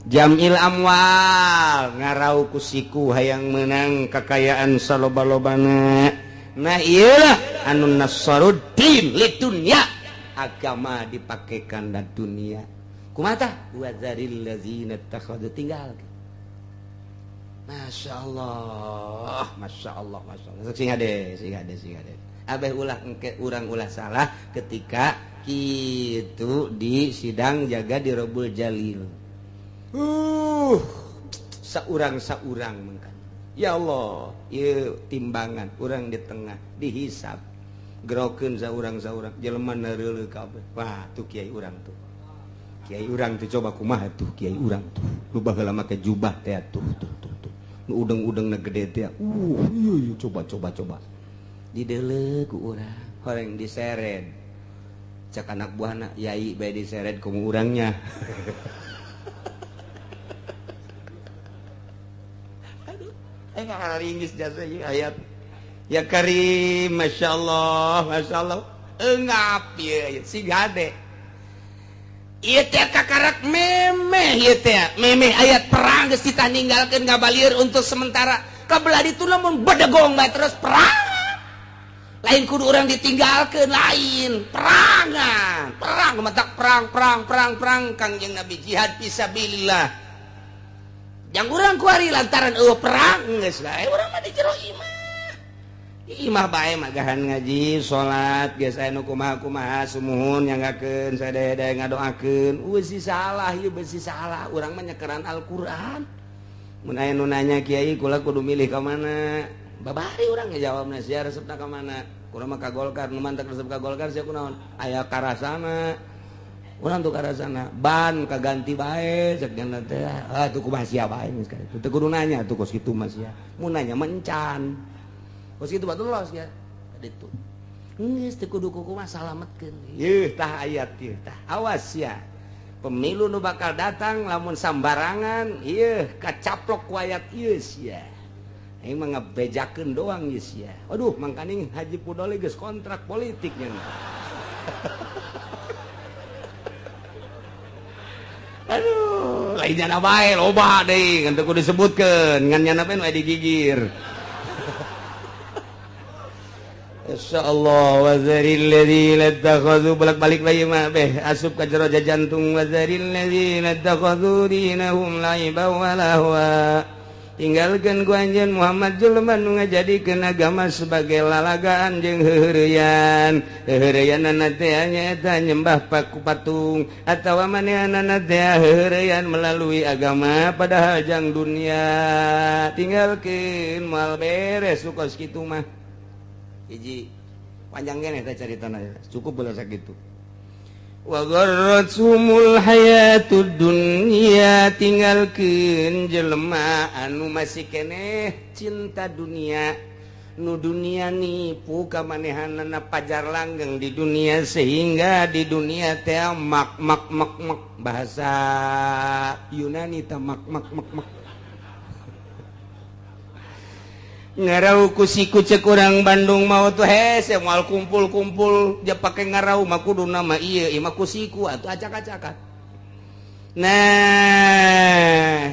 jamil amwal ngarau kusiku hayang menang kekayaan saloba-lobana. Nah iyalah anu nasaruddin lidunya agama dipakaikan dan dunia kumata wazaril ladzina takhadhu tinggal. Masya Allah, Masya Allah, Masya Allah. Sing hade, sing hade, sing hade. Abeh ulah engke urang ulah salah ketika kitu di sidang jaga di Robul Jalil. Saurang-saurang mengkan. Ya Allah, ieu timbangan urang di tengah dihisab. Gerokeun saurang-saurang jelema neureuleuh kabeh. Wah, tuh kiai urang tuh. Kiai urang tuh coba kumaha tuh kiai urang tuh. Nu baheula make jubah teh tuh tuh tuh. Tuh. Nu udeng-udengna gede teh. Iya coba coba coba. Dideuleuh ku urang, horeng diseret. Cek anak buahna, yai bae diseret ku urangnya. Aduh, ngaringis jasa ieu ayat. Ya Karim, Masya Allah, Masya Allah. Engap ieu si gade. Ieu teh kakarak memeh ieu teh memeh ayat perang geus ditaninggalkeun ngabalir untuk sementara. Kabelah ditu lamun bedegong bae terus perang. Lain kudu urang ditinggalkeun lain, perangan. Perang matak perang perang perang perang Kangjeng Nabi jihad fisabilillah. Jang urang kuari lantaran eueuh perang geus bae urang mah di jero imah. Imah bae magahan ngaji salat geus aya nu kumaha-kumaha sumuhun nyanggakeun sadaya-daya ngadoakeun besi salah ieu besi salah urang mah nyekeran Al-Qur'an. Mun aya nu nanya kiai kula kudu milih ka mana babari urang ngajawabna sia resepna ka mana kurang mah ka Golkar nu mantak resep ka Golkar sia kunaon aya karasana urang tuh karasana ban kaganti bae cek nya teh ah tuh kumaha sia bae geus kitu teu kudu nanya tuh kos kitu mah sia mun nanya mencan kos kitu batu los ya kaditu geus teu kudu kumaha salametkeun yeuh tah ayat ieu tah awas ya pemilu nu bakal datang lamun sambarangan ieu kacaplok ku ayat ieu sia aing mah ngabejakeun doang ieu sia aduh mangkaning Haji Pudoli geus kontrak politiknya. Aduh lain nyana bae loba deui ngan teu kudu disebutkeun ngan nyana bae nu digigir. Insyaallah wazaril ladzina takhadhu bolak-balik lagi mah beh asup ka jero jantung wazaril ladzina takhadhu dinahum laiban wa lahwa tinggalkeun ku anjeun Muhammad jelema nu ngajadikeun agama sebagai lalagaan jeung heuheureyan heuheureyanna teh nyaeta nyembah paku patung atawa manehanana teh heuheureyan melalui agama padahal jang dunia tinggalkeun moal beres kos kitu mah. Hiji panjang keneh teh caritana cukup beula sakitu. Wa gharrathumul hayatud dunya tinggalkeun jelema anu masih keneh cinta dunia Nu dunia nipu kamanehanana pajar langgeng di dunia sehingga di dunia teh mak mak mak mak bahasa Yunani teh mak mak mak mak ngarau ku siku cek urang Bandung mau tuh hese moal kumpul-kumpul dia pake ngarau mah kudu nama ieu ieu mah ku siku atuh acak-acakan. Nah,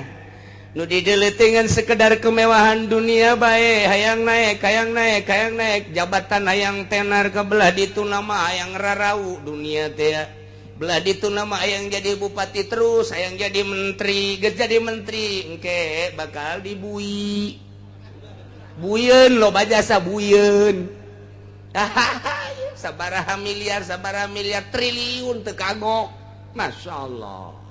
nu dideletingan sekedar kemewahan dunia bae, hayang naik, hayang naik, hayang naik jabatan, hayang tenar ke belah ditu nama hayang rarau dunia teh, belah ditu nama hayang jadi bupati terus, hayang jadi menteri, geus jadi menteri engke bakal dibui buyeun, loba jasa buyeun. Sabaraha miliar, sabaraha miliar triliun teu kagok. Masya Allah.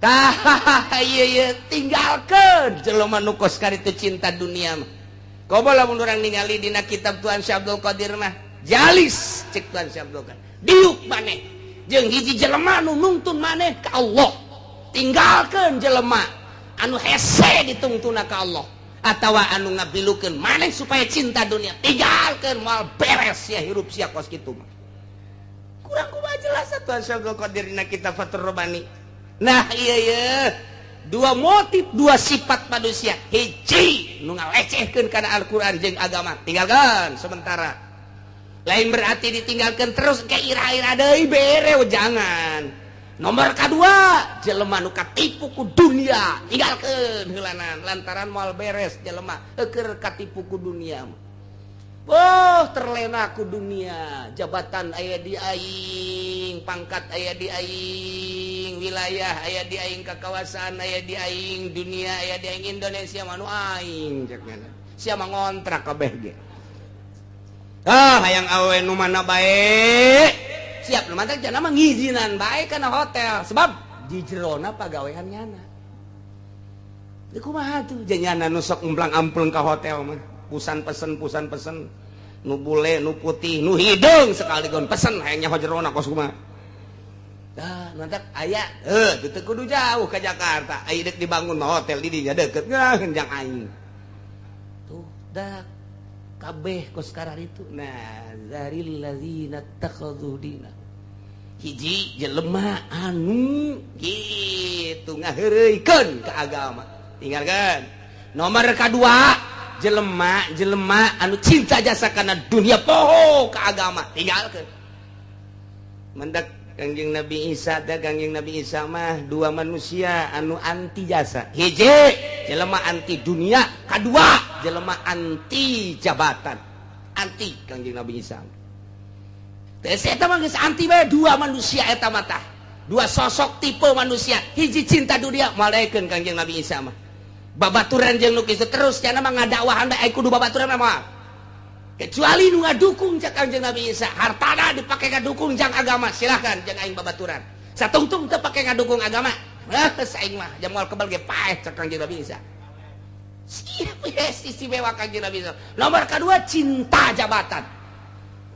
Tah ieu ieu tinggalkeun jelema nu kos karitu cinta dunia mah. Komo lamun urang ningali dina kitab Tuan Syekh Abdul Qadir mah, jalis cek Tuan Syekh Abdul Qadir. Diuk maneh jeung hiji jelema nu nungtun maneh ka Allah. Tinggalkeun jelema anu hese ditungtuna ka Allah atawa anu ngabilukeun maneh supaya cinta dunia. Tinggalkeun, moal beres sia hirup sia kos kitu mah. Kurang kumaha jelas Tuan Syekh Abdul Qadir dina kitab Fathur Rabbani. Nah iya iya, dua motif, dua sifat manusia. Hiji nu ngalecehkeun kana Al-Qur'an jeung agama, tinggalkan sementara. Lain berarti ditinggalkan terus ke ira-ira deui bere, jangan. Nomor kedua, jelema nu katipu ku dunia, tinggalkeun heulanan lantaran moal beres jelema keur katipu ku dunia. Oh, terlena ku dunia, jabatan aya di aing, pangkat aya di aing, wilayah aya di aing, kekawasan aya di aing, dunia aya di aing, Indonesia mah nu aing cek nyana. Sia mah ngontrak kabeh ge. Ah, hayang awe nu mana bae. Siap nu mantak cenah mah ngizinan bae kana hotel sebab di jerona pagawean nyana. Ieu kumaha tuh nyana nu sok umplang-ampleng ka hotel mah. Pusan pesen, pusan pesen, nu bule, nu putih, nu hideung sekaligus pesen hayang nyaho jerona kos kumaha. Dah, mantak aya heuh teu kudu jauh ke Jakarta. Aya deuk dibangun mah hotel di dinya deukeut ngah jang aing. Tuh, dah kabeh kos itu. Nah, zaril ladzina takhadhu dina. Hiji jelema anu gitu ngaheureuykeun ka agama. Tinggalkeun. Nomor kedua, jelema jelema anu cinta jasa kana dunia poho ke agama, tinggalkeun. Mendak Kangjeng Nabi Isa teh, Kangjeng Nabi Isa mah dua manusia anu anti jasa. Hiji jelema anti dunia, kedua jelema anti jabatan. Anti Kangjeng Nabi Isa. Teh eta mah geus anti bae dua manusia eta mah tah. Dua sosok tipe manusia, hiji cinta dunia malaikeun Kangjeng Nabi Isa mah. Babaturan jeung nu kitu terus cenah mah ngadakwahan bae kudu babaturan mah. Kecuali nu ngadukung cek Kangjeng Nabi Isa, hartana dipake ngadukung jang agama, silahkan jeung aing babaturan. Satungtung teu pake ngadukung agama, aing mah jam moal kebal ge paeh cek Kangjeng Nabi Isa. Siap yes, istimewa Kangjeng Nabi Isa. Nomor kedua cinta jabatan,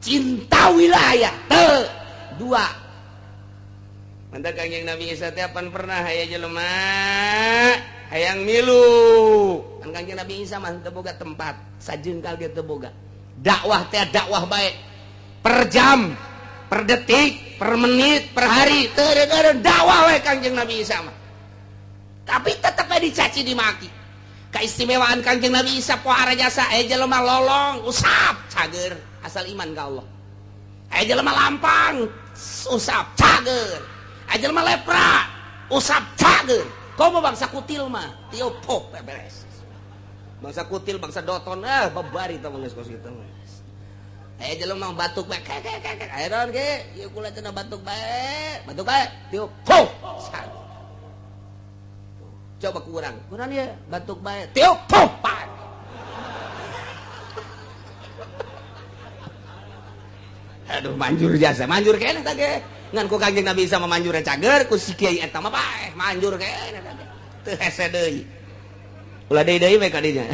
cinta wilayah. Teu dua. Mantap Kangjeng Nabi Isa teh apan pernah aya jelema hayang milu. Kan Kangjeng Nabi Isa mah teu boga tempat, sajengkal ge teu boga. Dakwah teh dakwah baik per jam, per detik, per menit, per hari, teu dakwah we Kangjeng Nabi Isa mah. Tapi tetep we dicaci dimaki. Keistimewaan Kangjeng Nabi Isa pohara jasa, aya jelema lolong, usap cager asal iman ka Allah. Aya jelema lampang, usap cager. Aya jelema lepra, usap cager. Komo bangsa kutil mah, tiup pop beres. Bangsa kutil, bangsa doton, babari tah geus kos kitu. Aya jelema batuk bae, kek kek kek. Aya naon ge? Ieu kula cenah batuk bae, batuk bae, tiup pop. Coba kurang, kurang ya, batuk bae, tiup pop. Aduh, manjur jasa, manjur keneh tah ge. Ngan ku Kangjeng Nabi Isa mah manjur cager, ku si kiai eta mah paeh, manjur keneh tah ge. Teu hese deui. Ulah deui deui we ka dinya.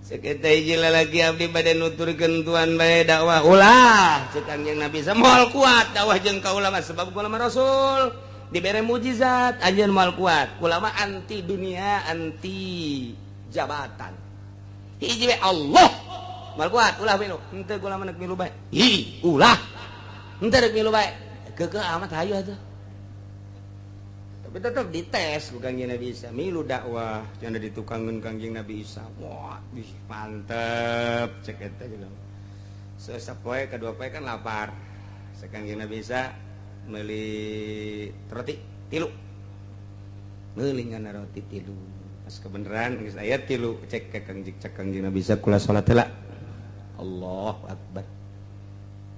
Cek eta hiji lalaki abdi bade nuturkeun tuan bae dakwah. Ulah, cek Kangjeng Nabi Isa moal kuat dakwah jeung kaula mah sebab kula mah rasul. Dibere mujizat anjeun moal kuat. Kula mah anti dunia, anti jabatan. Hiji we Allah. Moal kuat ulah milu. Henteu kula mah milu bae. Hi, ulah. Henteu rek milu bae. Keukeuh amat hayu atuh. Tapi tetap dites ku Kangjeng Nabi Isa. Milu dakwah cenah ditukangeun Kangjeng Nabi Isa. Wah, ih mantep cek eta jelema. Sapoe kadua poe kan lapar. Kangjeng Nabi Isa meuli roti tilu. Meuli ngana roti tilu. Pas kebenaran geus aya tilu cek ka Kangjeng cek Kangjeng Nabi Isa kula salat heula. Allahu akbar.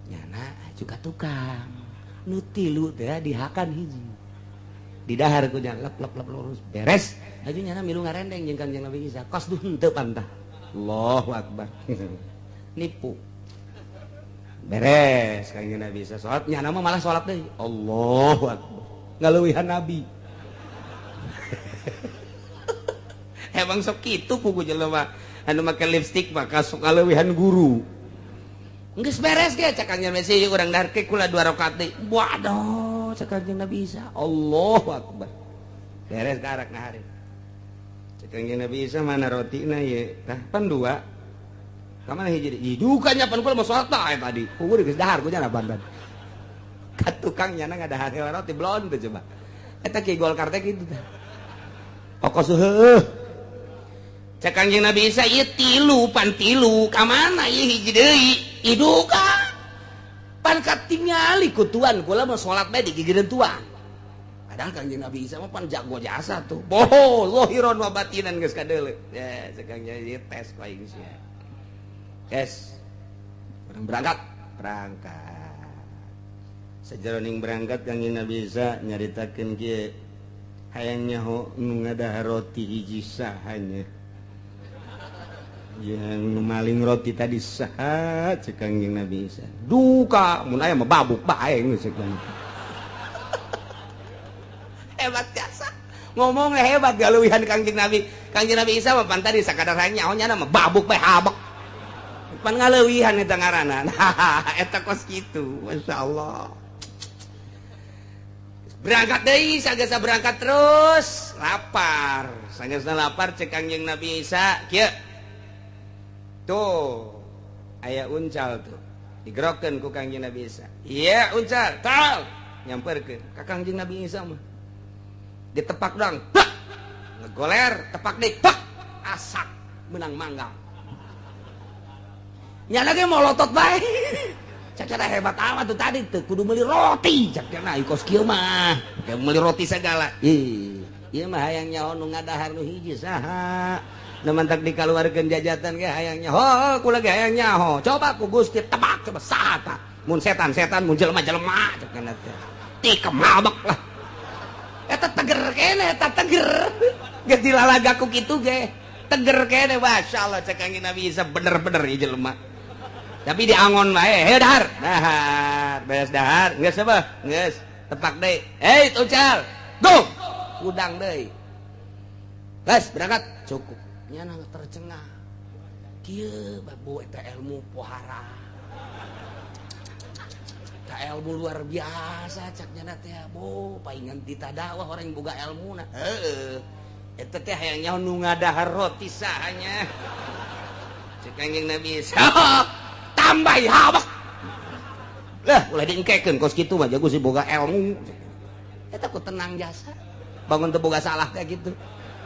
Nyana aju ka tukang. Nu tilu teh dihakan hiji. Didahar ku nya lep lep lep lurus beres. Aju nyana milu ngarendeng jeung Kangjeng Nabi Isa. Kos duh henteu pantah. Allahu akbar. Nipu. Beres Kangjeng Nabi Isa salat nyana mah malah salat deui. Allahu akbar. Ngaleuwihan Nabi. Emang sok kitu pugu jelema anu make lipstik maka sok ngaleuwihan guru. Geus beres ge cek Kangjeng Nabi Isa urang dahar ke kula 2 rakaat deui. Waduh cek Kangjeng Nabi Isa. Allahu akbar. Beres karak ngahari. Cek Kangjeng Nabi Isa mana rotina ye? Tah pan dua. Kamana hiji deui? Dukanya pan kula mau salat tah tadi. Pugu geus dahar ku nya pan. Ka tukang nyana ngadahar roti blon teh coba. Eta ki Golkar teh kitu tah. Okos heueuh. Cek Kangjeng Nabi Isa ieu tilu pan tilu ka mana ieu hiji deui? Iduka. Pan katingali ku tuan kula mah salat bae digigireun tuan. Padahal Kangjeng Nabi Isa mah pan jago jasa tuh. Boho, zahiron wa batinan geus kadeuleu. Ya, cek Kangjeng ieu tes ku aing sia. Yes. Urang berangkat, berangkat. Sajeroning berangkat Kangjeng Nabi Isa nyaritakeun kieu hayang nyaho nu ngadahar roti hiji sahanya. Yang maling roti tadi saha cek Kangjeng Nabi Isa. Duka mun aya mah babuk bae geus cek Kangjeng. Hebat jasa. Ngomongnya hebat galeuwihan Kangjeng Nabi. Kangjeng Nabi Isa mah pan tadi sakadar hayang nyaho nyana mah babuk bae habek. Pan ngaleuwihan eta ngaranna. Nah, eta kos kitu, masyaallah. Berangkat deui sagesa berangkat terus lapar. Sagesna lapar cek Kangjeng Nabi Isa kieu. Tuh aya uncal tuh. Digerokeun ku Kangjeng Nabi Isa. Iya uncal, tal nyamperkeun ka Kangjeng Nabi Isa mah. Ditepak doang, pak. Ngegoler, tepak deui, pak. Asak menang manggang. Nyana ge molotot bae. Cek cenah hebat amat tuh tadi tuh kudu meuli roti cek cenah kos kieu mah. Kayak meuli roti segala. Ih, ieu mah hayang nyaho nu ngadahar nu hiji saha. Nu mantak dikaluarkeun jajatan ge hayang nyaho, kula ge hayang nyaho. Coba ku Gusti tebak coba saha tah. Mun setan-setan, mun jelema-jelema cek cenah teh. Tikem mabek lah. Eta teger kene, eta teger. Geus dilalaga ku kitu ge. Teger kene masyaallah cek Kangjeng Nabi Isa bener-bener ieu jelema. Tapi diangon bae, heuh dahar. Dahar, beres dahar, geus apa? Geus, tepak deui. Hei, uncal. Go. Udang deui. Geus, berangkat. Cukup. Nyana tercengah. Kieu babu eta ilmu pohara. Eta ilmu luar biasa cak nyana teh. Bo, paingan ditadakwah orang yang boga ilmuna. Heeh. Eta teh hayang nyaho nu ngadahar roti sahanya. Cek Kangjeng Nabi Isa. Tambah habak. Lah, ulah diengkekeun kos kitu mah jago si boga ilmu. Eta ku tenang jasa. Bangun teu boga salah kayak gitu.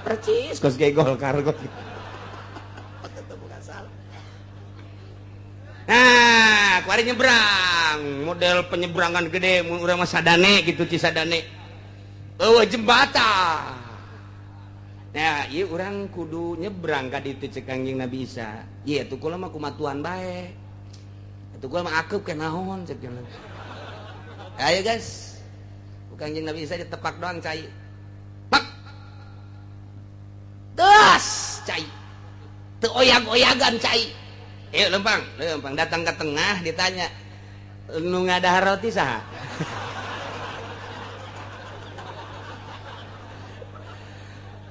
Percis kos ge Golkar kos. Teu boga salah. Nah, kuari nyebrang. Model penyeberangan gede mun urang mah sadane gitu Cisadane. Eueuh jembatan. Nah, ieu urang kudu nyebrang ka ditu cek Kangjeng Nabi Isa. Ieu tuh kula mah kumatuan bae. Itu gua mah akep ke naon cek jalan. Ayo guys. Ku Kangjeng Nabi Isa ditepak doang cai. Pak. Das cai. Teu oyag-oyagan cai. Ayo lempang, lempang datang ke tengah ditanya, "Nu ngadahar roti saha?"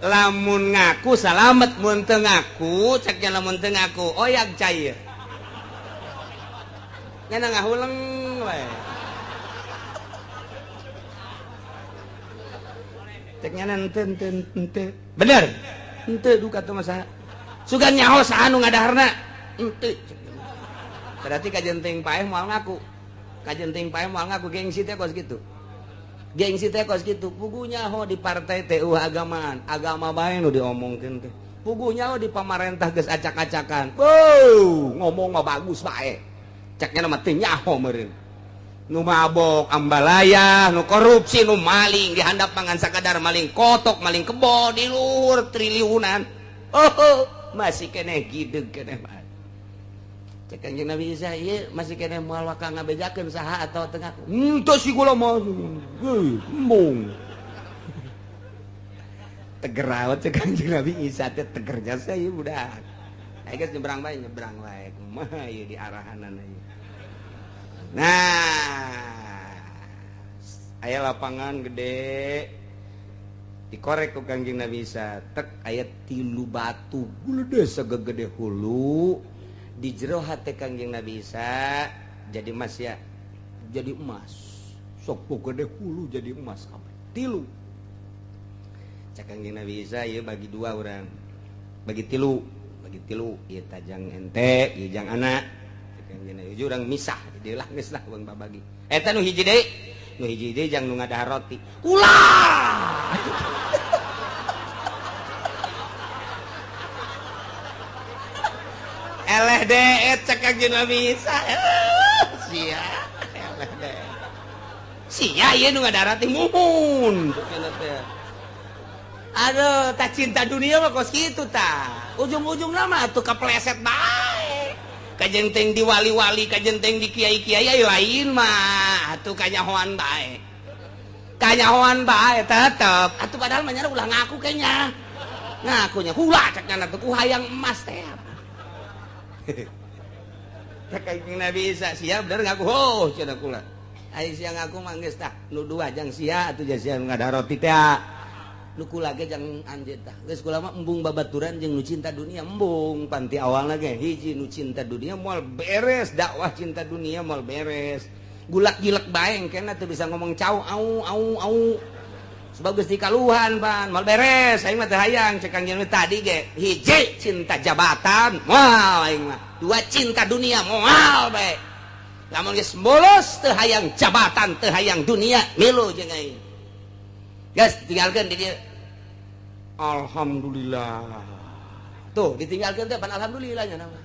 Lamun ngaku salamet, mun teu ngaku cek nya lamun teu ngaku oyag cai. Nyana ngahuleng we. Cek nyana henteu henteu henteu. Bener. Henteu duka teh mah saha. Sugan nyaho saha nu ngadaharna? Henteu. Berarti kajeun teuing paeh moal ngaku. Kajeun teuing paeh moal ngaku, gengsi teh kos kitu. Gengsi teh kos kitu. Puguh nyaho di partai teh eueuh agamaan, agama bae nu diomongkeun teh. Puguh nyaho di pamarentah geus acak-acakan. Beuh, ngomong mah bagus bae. Cek nya mah teu nyaho meureun. Nu mabok ambalaya, nu korupsi, nu maling di handap mangan sakadar maling kotok, maling kebo di luhur triliunan. Oh, masih keneh gideg keneh mah. Cek Kanjeng Nabi Isa ieu masih keneh moal waka ngabejakeun saha atawa teu ngaku. Henteu sih kula mah. Heuh, embung. Teger awet cek Kanjeng Nabi Isa teh teger jasa ieu budak. Ayo geus nyebrang bae, nyebrang bae. Kumaha ieu di arahanana ieu. Nah, aya lapangan gede dikorek ku Kanjeng Nabi Isa, tek aya 3 batu gede segede hulu di jero hate Kanjeng Nabi Isa jadi emas ya, jadi emas sok gede hulu jadi emas kabeh 3. Cek Kanjeng Nabi Isa ieu bagi 2 urang, bagi 3, bagi 3 ieu tajang ente, ieu jang anak. Cek Kanjeng Nabi Isa urang misah dieu lah geus lah urang babagi. Eta nu hiji deui, nu hiji deui jang nu ngadahar roti. Ulah. Eleh deet cek Kanjeng Nabi Isa. Sia, eleh deet. Sia ieu nu ngadahar roti muhun cenah teh. Aduh, tak cinta dunia mah kos kitu tah. Ujung-ujungna mah atuh kepleset bae. Kajenteng di wali-wali, kajenteng di kiai-kiai aya lain mah atuh kanyahoan bae. Kanyahoan bae tetep. Atuh padahal mah ulah ngaku kayaknya. Ngakunya ulah cek nyana tuh ku hayang emas teh. Cek Kanjeng Nabi Isa sia bener ngaku ho cenah kula. Ai sia ngaku mah geus tah nu dua jang sia atuh sia nu ngadahar roti teh. Nu kula ge jang anjeun tah. Geus kula mah embung babaturan jeung nu cinta dunia embung panti awalna ge hiji nu cinta dunia moal beres dakwah cinta dunia moal beres. Gulak-gilek bae engkena teu bisa ngomong cau au au au. Sebab geus dikaluhan pan moal beres aing mah teu hayang cek Kanjeng tadi ge hiji cinta jabatan moal aing mah, 2 cinta dunia moal bae. Lamun geus bolos teu hayang jabatan teu hayang dunia milu jeung aing. Geus tinggalkeun di dieu. Alhamdulillah. Tuh ditinggalkeun teh pan alhamdulillah nya nama.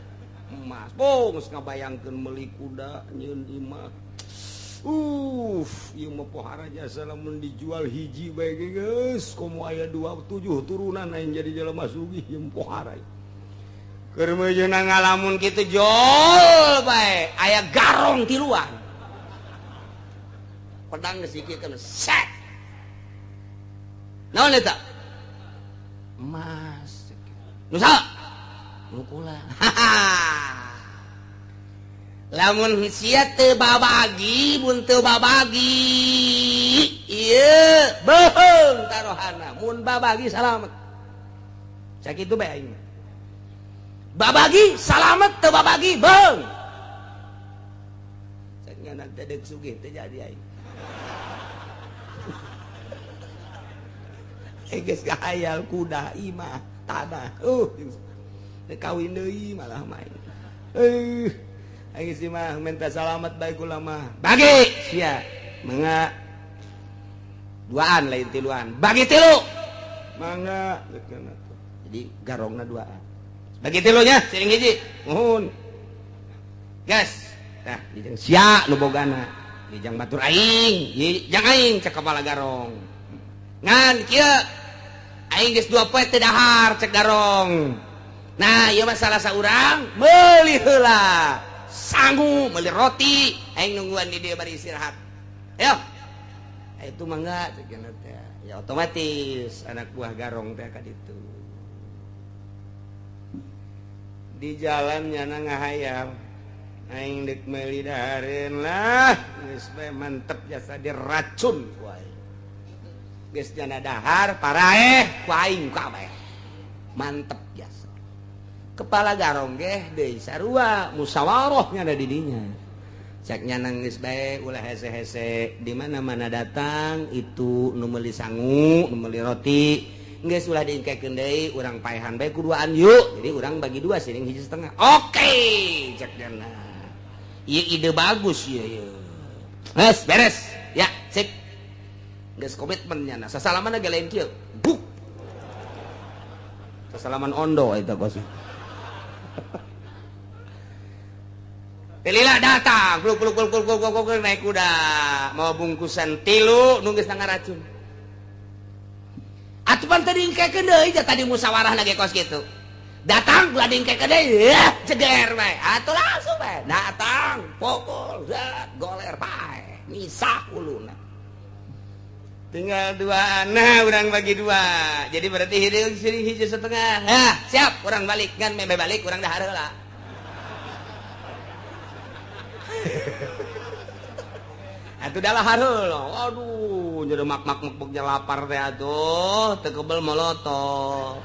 Emas. Bong geus ngabayangkeun meuli kuda nyieun imah. Ieu mah pohara jasa lamun dijual hiji bae ge geus komo aya 2 7 turunan aing jadi jelema sugih ieu pohara. Keur meujeuhna ngalamun kitu jol bae aya garong tiluan. Pedang geus dikiekeun set. Naon eta? Emas. Nu saha? Nu kula. Lamun sia teu babagi, mun teu babagi ieu beuheung tarohana, mun babagi salamet. Sakitu bae aing. Babagi salamet, teu babagi beuheung. Cek ngana teh deuk sugih teu jadi aing. Geus ngahayal kuda imah tanah. Kawin deui malah main. Aing sih mah minta salamet bae kula mah. Bagi sia. Mangga duaan lain tiluan. Bagi 3. Mangga jadi garongna duaan. Bagi tilunya siring hiji. Nuhun. Gas. Tah dijang sia nu bogana. Dijang batur aing, jang aing cek kepala garong. Ngan kieu aing geus 2 poe teu dahar cek garong. Nah, ieu mah salah saurang meuli heula. Sangu meuli roti, aing nungguan di dieu bari istirahat. Ayo. Itu mangga cek teh. Ya otomatis anak buah garong teh ka ditu. Di jalan nyana ngahayal. Aing deuk meuli dahareun lah, geus bae mantep jasa diracun ku aing. Geus nyana dahar paraeh ku aing kabeh. Mantep jasa. Kepala garong geh deui sarua musyawarah nyana di dinya. Cek nya, "Geus bae, ulah hese-hese. Di mana-mana datang itu nu meuli sangu, nu meuli roti, geus ulah diengkekeun deui. Urang paehan bae ku duaan yuk. Jadi urang bagi dua, siring 1,5." "Oke," cek nyana, "ieu ide bagus ieu ieu. Geus beres ya, sip." Geus komitmen nyana. Sasalaman ge lain kieu, buk, sasalaman ondo eta kos. Lila datang, peluk peluk peluk peluk peluk peluk, naik kuda, mau bungkusan tilu, nunggu setengah racun. Atuh pan tadi engkekeun deui, tadi musyawarah lagi kos gitu. Datang ulah diengkekeun deui, ya, jeger bae. Atuh langsung bae. Datang, pukul, zat, goler bae. Misah uluna. Tinggal dua, nah urang bagi dua. Jadi berarti hideung siring 1,5. Nah, siap, urang balik kan, meme balik urang dahar heula. Atuh dahar heula. Aduh, jadi mak mak mak lapar teh atuh, teu kebel molotot.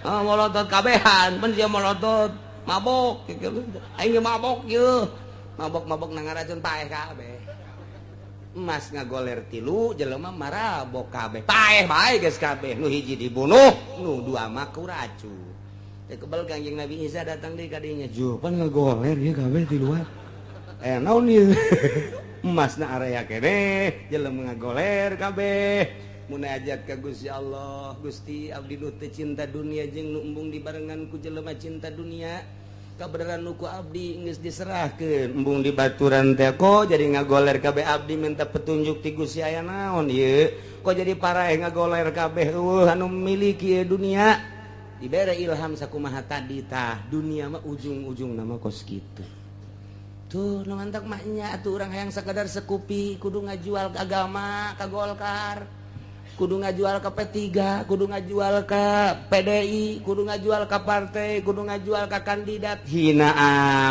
Ah, molotot kabehan, pan sia molotot, mabok gitu. Aing ge mabok ieu. Mabok-mabok nang racun, paeh kabeh. Emas ngagoler tilu, jelema marabok kabeh. Paeh bae geus kabeh. Nu hiji dibunuh, nu dua mah ku racun. Teu kebel Kangjeng Nabi Isa datang deui ka dinya. "Jo, pan ngagoler ieu kabeh tiluan. Eh, naon ieu? Emasna area keneh, jelema ngagoler kabeh." Munajat ka Gusti Allah, "Gusti, abdi nu teu cinta dunia jeung nu embung dibarengan ku jelema cinta dunia. Kabeneran nu ku abdi geus diserahkeun, embung dibaturan teh kok jadi ngagoler kabeh. Abdi minta petunjuk ti Gusti, aya naon ieu? Kok jadi paraeh ngagoler kabeh, eueuh anu miliki ieu dunia?" Dibere ilham sakumaha tadi. Tah, dunia mah ujung-ujung nama kos kitu tuh. Nu mantak maknya atuh urang hayang sakadar sekupi kudu ngajual ke agama ka Golkar, kudu ngajual ke P3, kudu ngajual ke PDI, kudu ngajual ke partai, kudu ngajual ke kandidat. Hina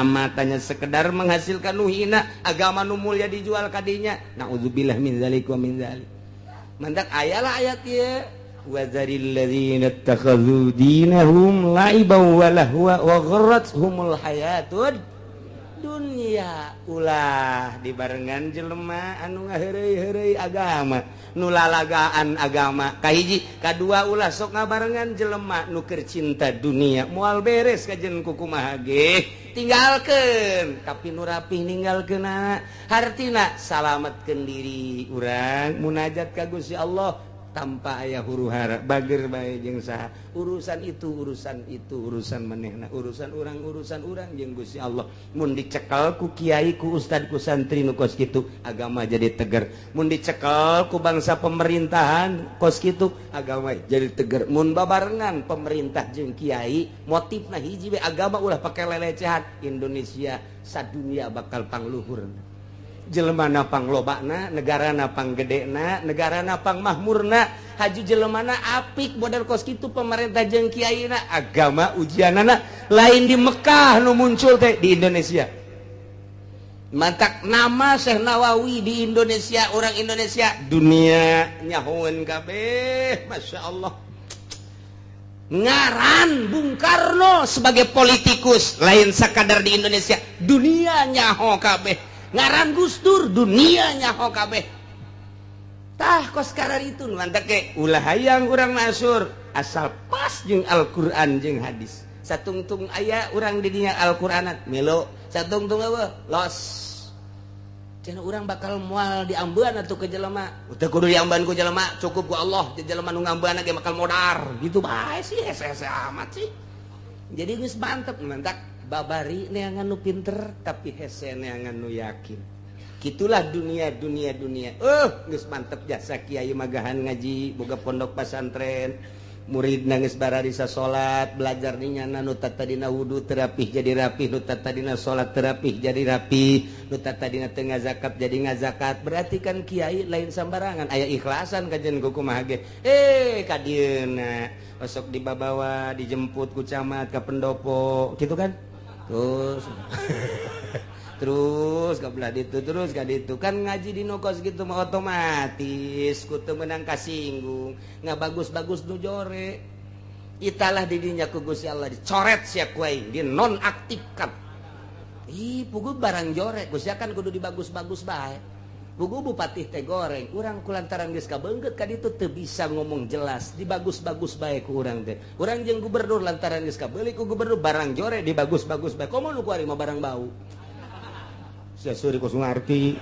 amat, tanya sekedar menghasilkan nu hina, agama nu mulia dijual kadinya. Naudzubillah min dzalik wa min dzalik. Mantak ayalah ayat ieu, wadzaril ladzina ittakhadzu dinahum la'iban wa lahwa wa gharrathumul hayatud dunya. Ulah dibarengan jelema anu ngaheureuy-heureuy agama, nu lalagaan agama. Kahiji, kadua, ulah sok ngabarengan jelema nu keur cinta dunia. Moal beres kajen kukumaha ge, tinggalkeun. Tapi nu rapih ninggalkeunana, hartina salametkeun diri urang, munajat ka Gusti Allah tanpa aya huru hara. Bager bae jeung saha, urusan itu, urusan itu, urusan manehna, urusan urang, urusan urang jeung Gusti Allah. Mun dicekel ku kiai, ku ustad, ku santri nu kos kitu, agama jadi tegar. Mun dicekel ku bangsa pemerintahan kos kitu, agama jadi tegar. Mun babarengan pemerintah jeung kiai motifna hiji we, agama ulah pake lelecehan, Indonesia sadunia bakal pangluhur, jelemana panglobana, negara pang gedena, negara pang mahmurna. Haju jelemana apik model kos kitu pemerintah jeung kiaina, agama ujianana lain di Mekah nu muncul teh, di Indonesia. Mantak nama Syekh Nawawi di Indonesia, orang Indonesia dunia nyahoeun kabeh, Masya Allah. Ngaran Bung Karno sebagai politikus lain sakadar di Indonesia, dunia nyaho kabeh. Ngaran Gus Dur, dunia nyaho kabeh. Tah, kos karar itu mantap ke ulah hayang urang masur, asal pas jeung Al-Qur'an jeung hadis. Satungtung aya urang di dinya Al-Qur'anat melo, satungtung apa los. Cenah urang bakal moal diambean atuh ke jelema. Teu kudu diambean ku jelema, cukup ku Allah. Jelema nu ngambean ge bakal modar gitu bae sih, hese-hese amat sih. Jadi geus mantep, mantak babari neangan nu pinter tapi hese neangan nu yakin. Gitulah dunia, dunia, dunia. Geus mantep jasa kiai magahan ngaji, boga pondok pesantren, murid nangis bararisa salat, belajar dinyana. Nu tadina wudu teu rapih jadi rapih, nu tadina salat teu rapih jadi rapih, nu tadina teu ngazakat jadi ngazakat. Berarti kan kiai lain sambarangan, aya ikhlasan kajen kumaha ge. Eh, ka dieuna osok dibabawa, dijemput ku camat ka pendopo gitu kan, terus terus ke belah ditu, terus ka ditu kan. Ngaji di nokos gitu mah otomatis ku teu meunang kasinggung, nggak bagus-bagus nu jore. Italah didinya ku Gusti Allah dicoret sia ku aing, dinonaktifkan. Ih, puguh barang jorek, geus kan kudu dibagus-bagus bae. Puguh bupati teh goreng, urang kulantaran geus kabeungkeut ka ditu teu bisa ngomong jelas, dibagus-bagus bae ku urang teh. Urang jeung gubernur lantaran geus kabeuli ku gubernur barang jorek dibagus-bagus bae. Komo nu kuari mah barang bau. Sia seuri kos ngarti.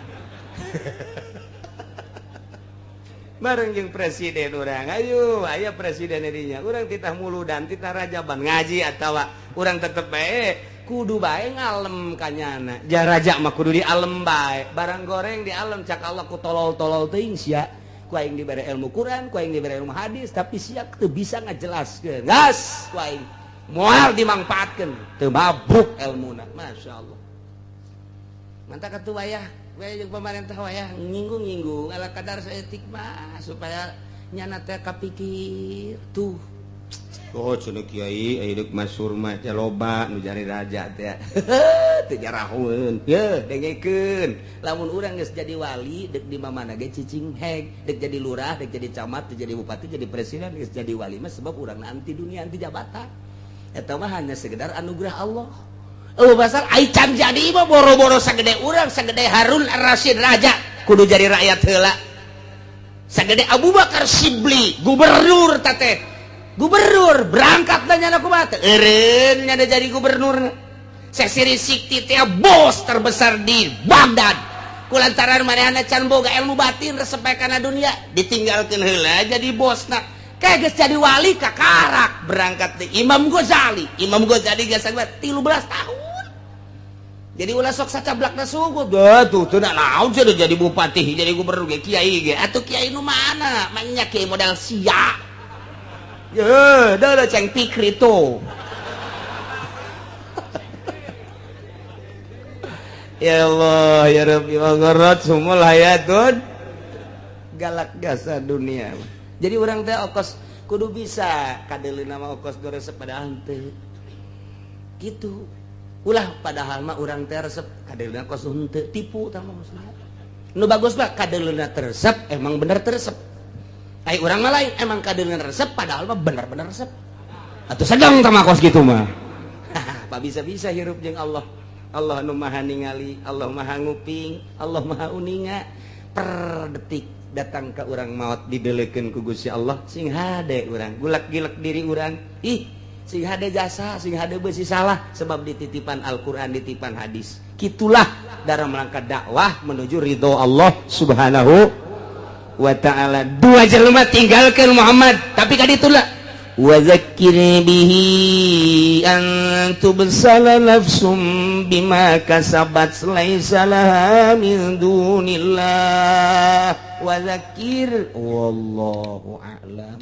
Bareng jeung presiden urang, ayo aya presiden dinya. Urang titah muludan, titah rajaban ngaji atawa urang tetep bae kudu bae ngalem kanyana. Ja raja mah kudu dialem bae. Barang goreng dialem cak Allah ku tolol-tolol teuing sia. Ku aing dibere ilmu Quran, ku aing dibere ilmu hadis, tapi sia teu bisa ngajelaskeun. Gas ku aing moal dimangpaatkeun, teu mabuk elmuna. Masyaallah. Mantap atuh wayah we jeung pemerintah wayah nyinggung-nyinggung ala kadar saeutik mah supaya nyana teh kapikir tuh. Oh cenah kiai aya deuk masyhur mah teh loba nu jari raja teh. Teu jarahueun. Yeuh dengekeun. Lamun urang geus jadi wali deuk di mamana ge cicing heg, deuk jadi lurah, deuk jadi camat, deuk jadi bupati, jadi presiden geus jadi wali mah sebab urang anti dunia anti jabatan. Eta mah hanya sekedar anugerah Allah. Oh pasal aican jadi mah boro-boro sagede urang sagede Harun Ar-Rasyid raja kudu jadi rakyat heula. Sagede Abu Bakar Sibli gubernur teh. Gubernur berangkat nanya aku mah eureun nya jadi gubernur. Sesiri Sikti teh bos terbesar di Baghdad. Kulantaran manehna can boga ilmu batin resep kana dunia ditinggalkeun heula jadi bosna. Kayak geus jadi wali kakarak berangkat di Imam Ghazali. Imam Ghazali geus 13 tahun. Jadi ulah sok sacablakna suguh. Tuh teu naon sia jadi bupati, jadi gubernur ge kiai ge. Atuh kiai nu mana? Manya kiai modal sia. Ye, dah ceng pikir itu. Ya Allah, ya Rabbi wa gharat sumul hayatun galak gasa dunia. Jadi urang teh okos kudu bisa kadeuleuna mah okos goresep padahal henteu. Gitu. Ulah padahal mah urang teh resep kadeuleuna kos henteu tipu tah mah maksudna. Nu bagus mah kadeuleuna teresep emang bener teresep. Ai urang mah lain emang kadeuleuna resep padahal mah bener-bener resep. Atuh sedang tah mah kos kitu mah. Pak bisa-bisa hirup jeung Allah. Allah nu maha ningali, Allah maha nguping, Allah maha uninga. Per detik datang ke urang maot didelekeun ku Gusti Allah sing hade urang gulak-gilek diri urang ih sing hade jasa sing hade beusi salah sebab dititipan Al-Qur'an dititipan hadis. Kitulah dalam rangka dakwah menuju ridho Allah Subhanahu wa ta'ala. Dua jelema tinggalkeun Muhammad tapi kaditulah wa zakkir bihi an tubsala nafsum bima kasabat laisa laha min dunillah wa zakkir wallahu a'lam.